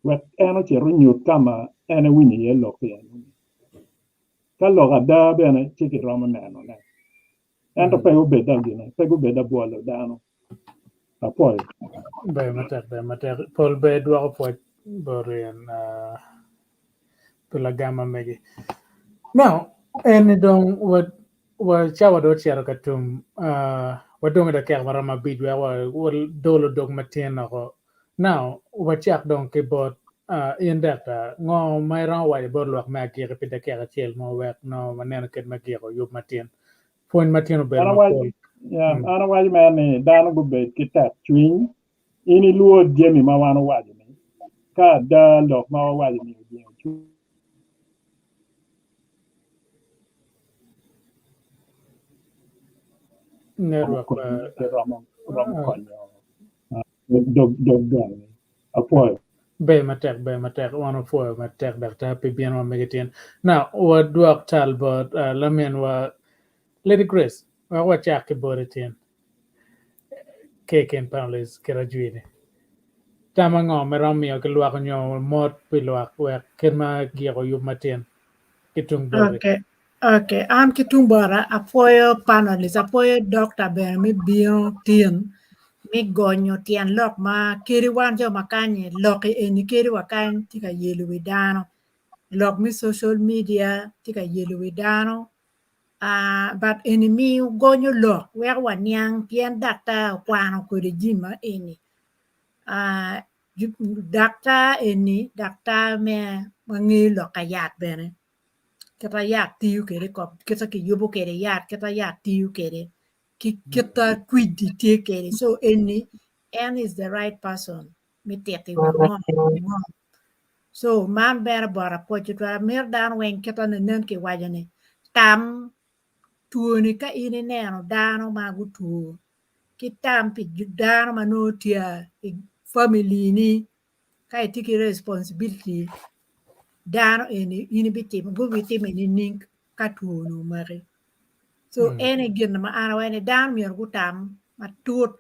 wek en ocit onyut ka ma en ewinyo iye lok-ki eno-ni. Ka lok ada bene ci kiromo nenone. Ento pe gubed agine, pe gubed abwolo dano. Apwoyo. Ber matek, ber matek. Pol ber dwoko pwoc bot en uh, pi lagam ma megi. Now, en dong wa wa cawa dong ocito ka tum uh, wadong i dakika maromo abic wek wa wadolo dog matin oko. Now, wacak dong ki bot uh, in daktar, ngo ma iromo waco bot lwak me agikki pi dakika acel mo wek nongo waneno kit me giko yub matin. Pwony matin obedo An awaco, mapol. yeah, Mm. an awaco mere ni dano gubed ki tek cwiny, in ilwod jami ma wan owaco ni, ka ada lok ma wawaco ni ojingo cwiny. Network Romo pa konyi, romo, romo uh, konyo dog dog gangi. Apwoyo. Ber matek, ber matek. Wan wapwoyo matek daktar pi bino ma megi tin. Now, wadwok tal bot uh, laminwa Lady Grace, wek wacak ki boti tin. Ki i kin panelists kit ajwini. Tam ango ma iromo miyo ki lwak nyo mot pi lwak wek kit ma giko yub matin ki tung boti? Okay. Okay, an ki tung bota apwoyo panelists, apwoyo doctor bene me bino tin me gonyo tyen lok ma kadi wan jo ma kany-nyi lok eni kadi wa kany tye ka yelo wi dano. Lok me social media tye ka yelo wi dano uh, but eni miyo gonyo lok weko waniang pien daktar okwano kodi jami ma eni. Uh, daktar eni daktar me ma ngeyo lok ka yat bene kita yat tiyo kwede i kom kita kiyubo kwede yat kita yat tiyo kwede ki kita kwidi tye kwede so eni en is the right person me titi wa ngo ngo so man bene bota pwoc tutwal amito dano weng kita nen kiwaco ni tam twoni ka in ineno dano ma gutwo ki tam pi dano ma nongo tye i family ni ka itye ki responsibility dano eni in ibitimo gubitimo nining ka two ni omaki so en aye gin ma an awaco ni dano myero gutam matut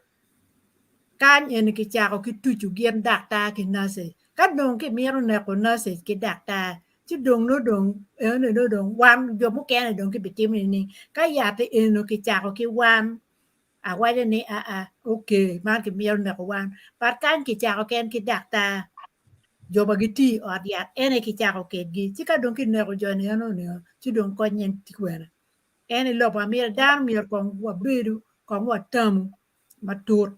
kany eni kicako ki tuco gin daktar ki nurses ka dong kimito neko nurses ki daktar ci dong nongo dong enoni nongo dong wan jo mukene dong kibitimo nining ka yat eno kicako ki wan awaco ni aa okay man kimito neko wan but kany kicako ken ki daktar jo ma gitye i ot yat en aye kicako kedgi ci ka dong kineko joni enoni ci dong kony en tye kwene en aye lok ma mito dano myero kong wabedu kong watamu matut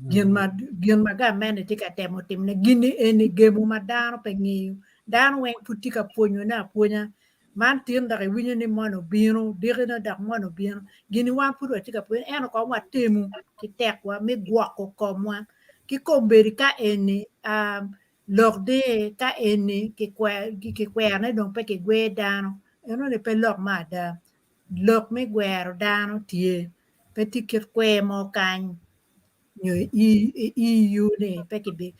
gin ma gin ma gamente tye ka temo timone gini eni gemo ma dano pe ngeyo dano weng pud tye ka pwonyone apwonya man tin dok iwinyo ni moni obino dikine dok moni obino gini wan pud watye ka pwonyo ento kong watemu ki tekwa me gwoko komwa ki kombeddi ka eni um, lok di ka eni kikwerone dong pe kigwer dano enoni pe lok me ada lok me gwero dano tye pe tye kit kwer mo kany nyo i EU ni pe kibi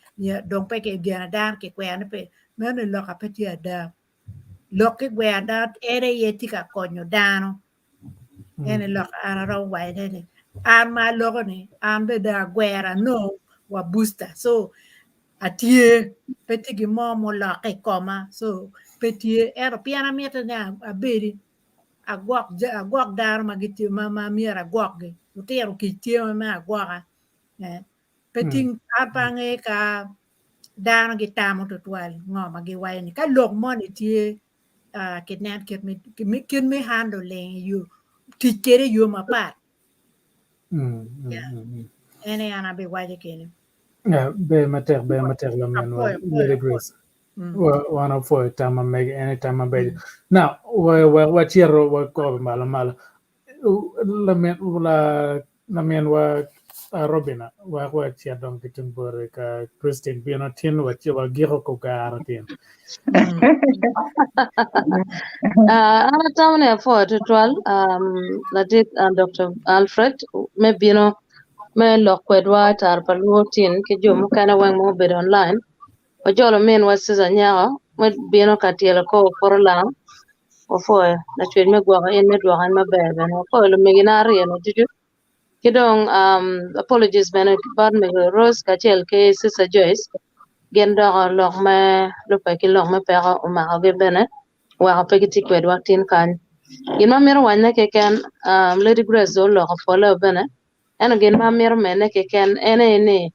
dong pe kigeno dano kikwero ni pe meno lok a pe tye ada lok ki gwero dano en aye tye ka konyo dano en aye lok an aromo wacone ni an ma aloko ni an bene dong agwero anongo wa booster so atye pe tye gin mo mulokke i koma so pe tye ento pien amito ni abedi agwok agwok dano ma gitye ma ma myero agwokgi lutino kic tye me agwoka pe tye an pe angeyo ka dano gitamo tutwal ngo ma giwaco ni ka lok moni tye kinen kit me kit me handling i yo tic kwede i yo mapat en aye an abiwaco kene. Ber matek ber matek laminwa Apwoyo apwoyo Lady apwoyo. Grace. Wan opwoyo tam ma mege en aye tam mabeco. Now wek wacito wakobo malo malo laminwa Robina wek wacit dong ki tung bote ka Christine bino tin wagiko kogara tin. An atamo ni apwoyo tutwal ladit Dr. Alfred me bino me lok kwedwa i tara pa luo tin ki jo mukene weng ma obedo online. Wajolo minwa Susan Nyako me bino ka tyelo kor pwod olango. Wapwoyo lacwec me gwoko in me dwoko in maber bene. Wapwoyo lumegina aryo-ni ducu. Ki dong um, apologies bene bot mego Rose kacel ki Sister Joyce. Gin doko lok me lubbe ki lok me peko omakogi bene oweko pe gitye kwedwa tin kany. Gin ma amito wacone keken, um, Lady Grace dong oloko pole bene, ento gin ma amito mene keken en aye ni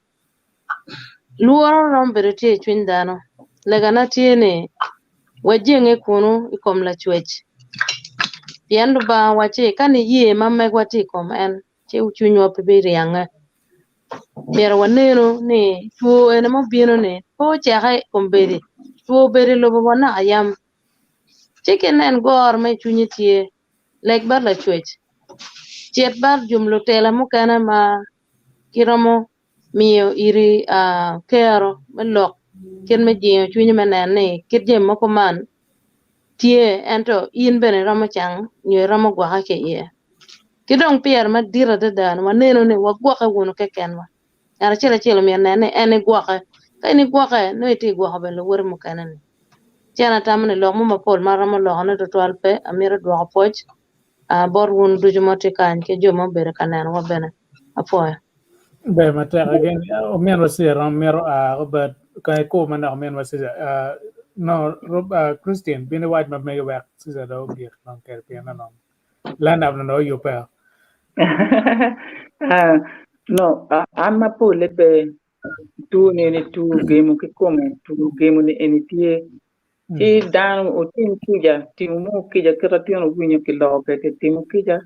Lworo romo bedo tye i cwiny dano. Legana tye ni wajenge kunu i kom Lacwec, pien Lubanga owacci ka niye ma megwa tye i kom en, ci cwinywa pe biryange. Myero wanenu ni two eni ma obino-ni pe oceke i kombeddi, two obedo i lobo wa naka yam. Ci ka inen goro ma i cwinyi tye, leg bot Lacwec, cit bot jo lutela mukene ma giromo miyo iri kero me lok kit me jingo cwinyi me neno ni kit jami mogo man tye ento in bene iromo cang nyo iromo gwokke ki iye. Ki dong pire madit adada ni waneno ni wagwokke wunu kekenwa. Ngat acel acel omyero onen ni en egwokke. Ka in igwokke nongo itye ka gwoko bene luwoti mukene-ni. Ci an atamo ni lok mo mapol ma aromo lokone tutwal pe, amito dwoko pwoc bot wun ducu ma wutye kany ki jo ma obedo ka nenowa bene. Apwoyo. Ber matek again ominwa Cesar romo mito a but ka ikur manok ominwa Cesar no Christine bin iwac ma megi wek Cesar dong ogik dong kede pien onongo line up dong oyubbe o. No, an ma pole pe two ni eni two gemo kikome two gemo ni eni tye ci dano otim kica timo mo kica kit atyeno owinyo kiloko kwede timo kica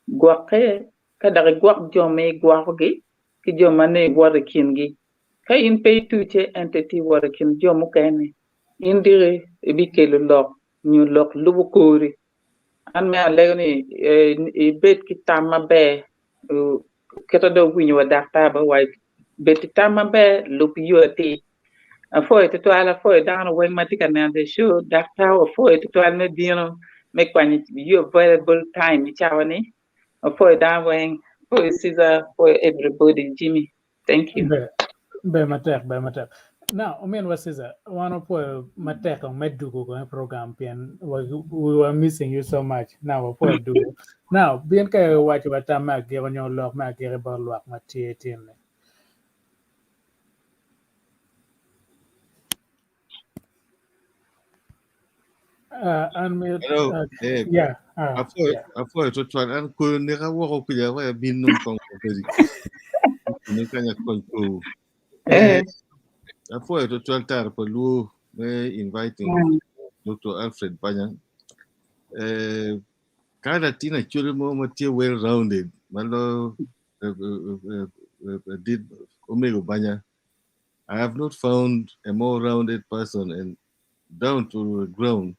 gwokke ka dok igwok jo ma igwokogi ki jo ma nongo iwoto i kingi. Ka in pe itucce ento itye wot i kin jo mukene, in diki ibikelo lok nyo lok lubo kori. An mere alego ni ibed ki tam maber kit ma dong iwinyo wa daktar bene owaco bed ki tam maber lub yo atir. Apwoyo tutwal apwoyo dano weng ma tye ka neno the show daktar apwoyo tutwal me bino me kwanyo your valuable time i cawa ni apwoyo dano weng apwoyo Caesar apwoyo everybody Jimmy thank you. Ber, ber matek, ber matek. Now, ominwa Caesar, wan wapwoyo matek kong me dugo kong i program pien we were missing you so much. Now, wapwoyo dugo. Now, bin ka iwaco wa tam me agiko nyo lok me agiki bot lwak ma tye tin-ni. Uh, unmute. Hello. Eh, Yeah. Apwoyo Yeah. apwoyo tutwal an koyo neka woko kuja wek abin nong kong obedi. Ni kanya kony kowu. Eh, Apwoyo tutwal tara pa luo me inviting Dr. Alfred Banya. Eh, ka latin acwali mo ma tye well rounded ma lo dit omego Banya I have not found a more rounded person and down to the ground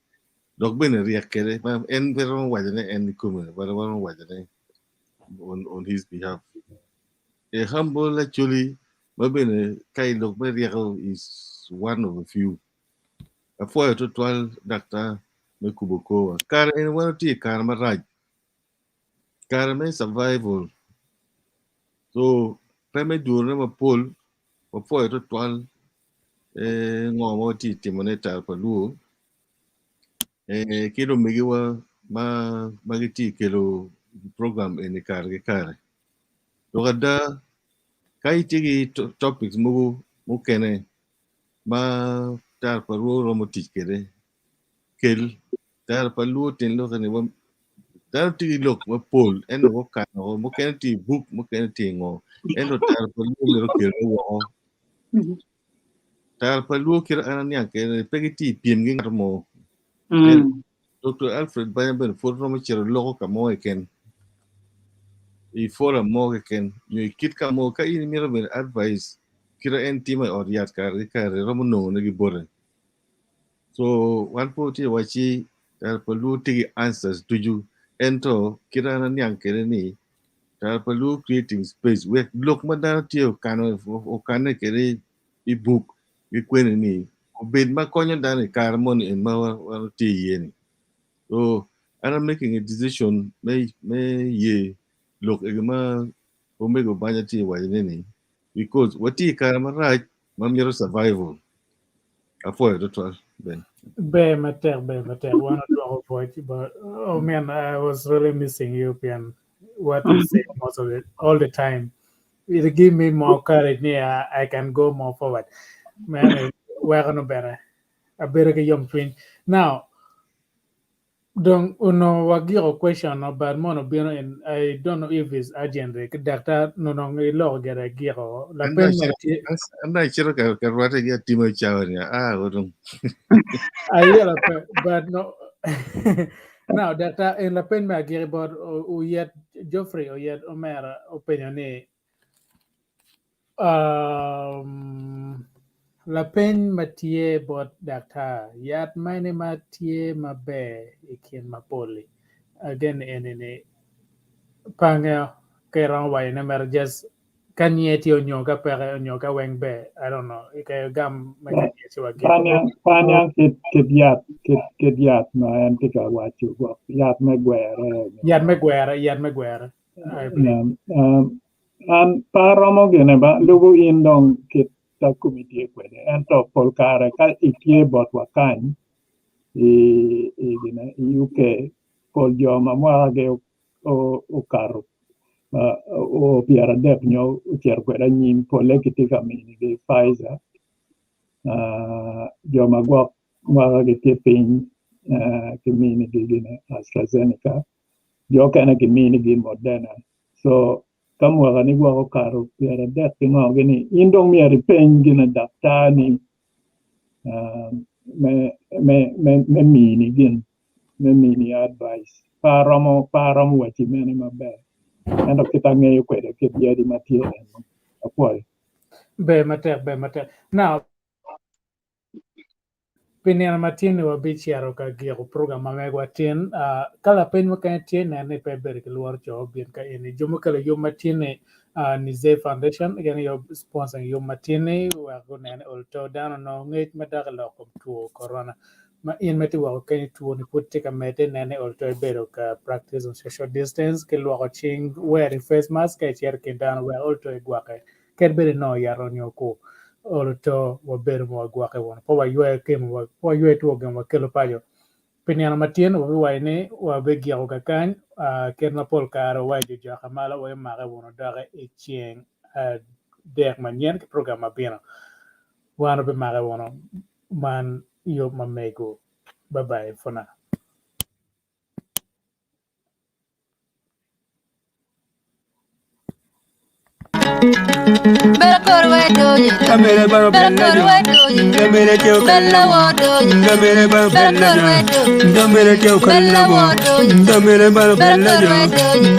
dok bene ryek kede ma en pe romo waco ne en kikome but romo waco ne on his behalf. A humble actually ma bene ka i lok me ryeko is one of a few. Apwoyo tutwal daktar me kubo kowa. Kare eni wan watye i kare marac. Kare me survival. So pe me durone mapol wapwoyo tutwal eh, ngo ma watye ka timone i tara pa luo eh, ki lumegiwa ma ma gitye ka kelo program eni kare ki kare. Lok ada ka itye ki topics mogo mukene ma tara pa luo romo tic kwede kel tara pa luo tyen lokke ni dano tye ki lok mapol ento gukano mukene tye i buk mukene tye i ngo ento tara pa luo myero okelne woko. Tara pa luo kit an aniang kwede pe gitye i pyem ki ngat mo. Dr. Alfred Banya bene pud romo cito loko ka mo keken i forum mo keken nyo i kit ka mo ka in imito bene advice kit ma en timo i ot yat kare ki kare iromo nongone ki bote. So wan pe watye wacci tara pa luo tye ki answers ducu ento kit an aniang kwede ni tara pa luo creating space wek lok ma dano tye okano okane kwede i buk ki kwene ni obed ma konyo dano i kare moni en ma wan watye iye ni. So an am making a decision me me ye lok egi ma omego Banya tye waco ne ni because watye i kare marac ma mito survival. Apwoyo tutwal Ben. Ber matek, ber matek. Wan odwoko pwoc, but oh man, I was really missing you, pien what you say most of it, all the time. It give me more courage ni I can go more forward. Man, weko no bene. Abedo ki yomcwiny. Now, Dong onongo wagiko question no but mono obino in I don't know if it's urgent ki daktar nonong iloko gire agiko lapeny ma tye An dong acito ka rwate ki atimo i cawa ni aa o dong. Aye lape but no now daktar en lapeny me agiki bot oyet Geoffrey oyet omera openyo ni Lapeny ma tye bot daktar, Yat mene ma tye maber i kin mapol-li? Again eni ni pe angeyo ka iromo waco ne mere just ka niye tye onyo ka peke onyo ka weng ber I don't know ka igam me ka niye ci wagiko. Pe aniang kit yat kit yat ma en tye ka waco gwok yat me gwere. Yat me gwere yat me gwere I believe. An pe aromo gine ba lubo in dong kit ta komi tye kwede ento pol kare ka itye botwa kany i UK pol jo ma mwakagi okato oo 30 nyo ocito kwede anyim polle kitye ka minigi Pfizer jo ma gwok mwakagi tye piny kiminigi gine AstraZeneca jo okene kiminigi Moderna. So ka mwaka ni gwok okato 30 ki ngo gini in dong myero ipeny gine daktar ni me me me mini gin me mini advice pe aromo pe aromo waci mene maber ento kit angeyo kwede kit yadi ma tye eno apwoyo. Ber matek ber matek now Pi nino matin-ni wabicito ka giko program ma megwa tin. Ka lapeny mukene tye, nen ni pe ibedo ki lworo co obin ka eni. Jo mukelo yub matin-ni, Nize Foundation gin aye sponsoring yub matin-ni wek gunen ni olo dano onongo ngec madok i lok kom two korona. Ma in ma itye woko kenyo two-ni pud tye ka medde, nen ni olo ibedo ka practicing social distance ki lwoko cing, wearing face mask ka icito i kin dano wek olo igwokke. Kadi bed inongo yat nyo kur, olo to wabedo ma wagwokke wunu. Pe waywe kemo, pe waywe two gemo wakelo paco. Pi nino matin, wabiwaco ni wabigiko kakany, kit ma pol kare wawaco jojoka malo wabimake wunu doki i ceng adek manyen ki program ma bino. Wan wabimake wunu man yub ma mego. Bye bye for now.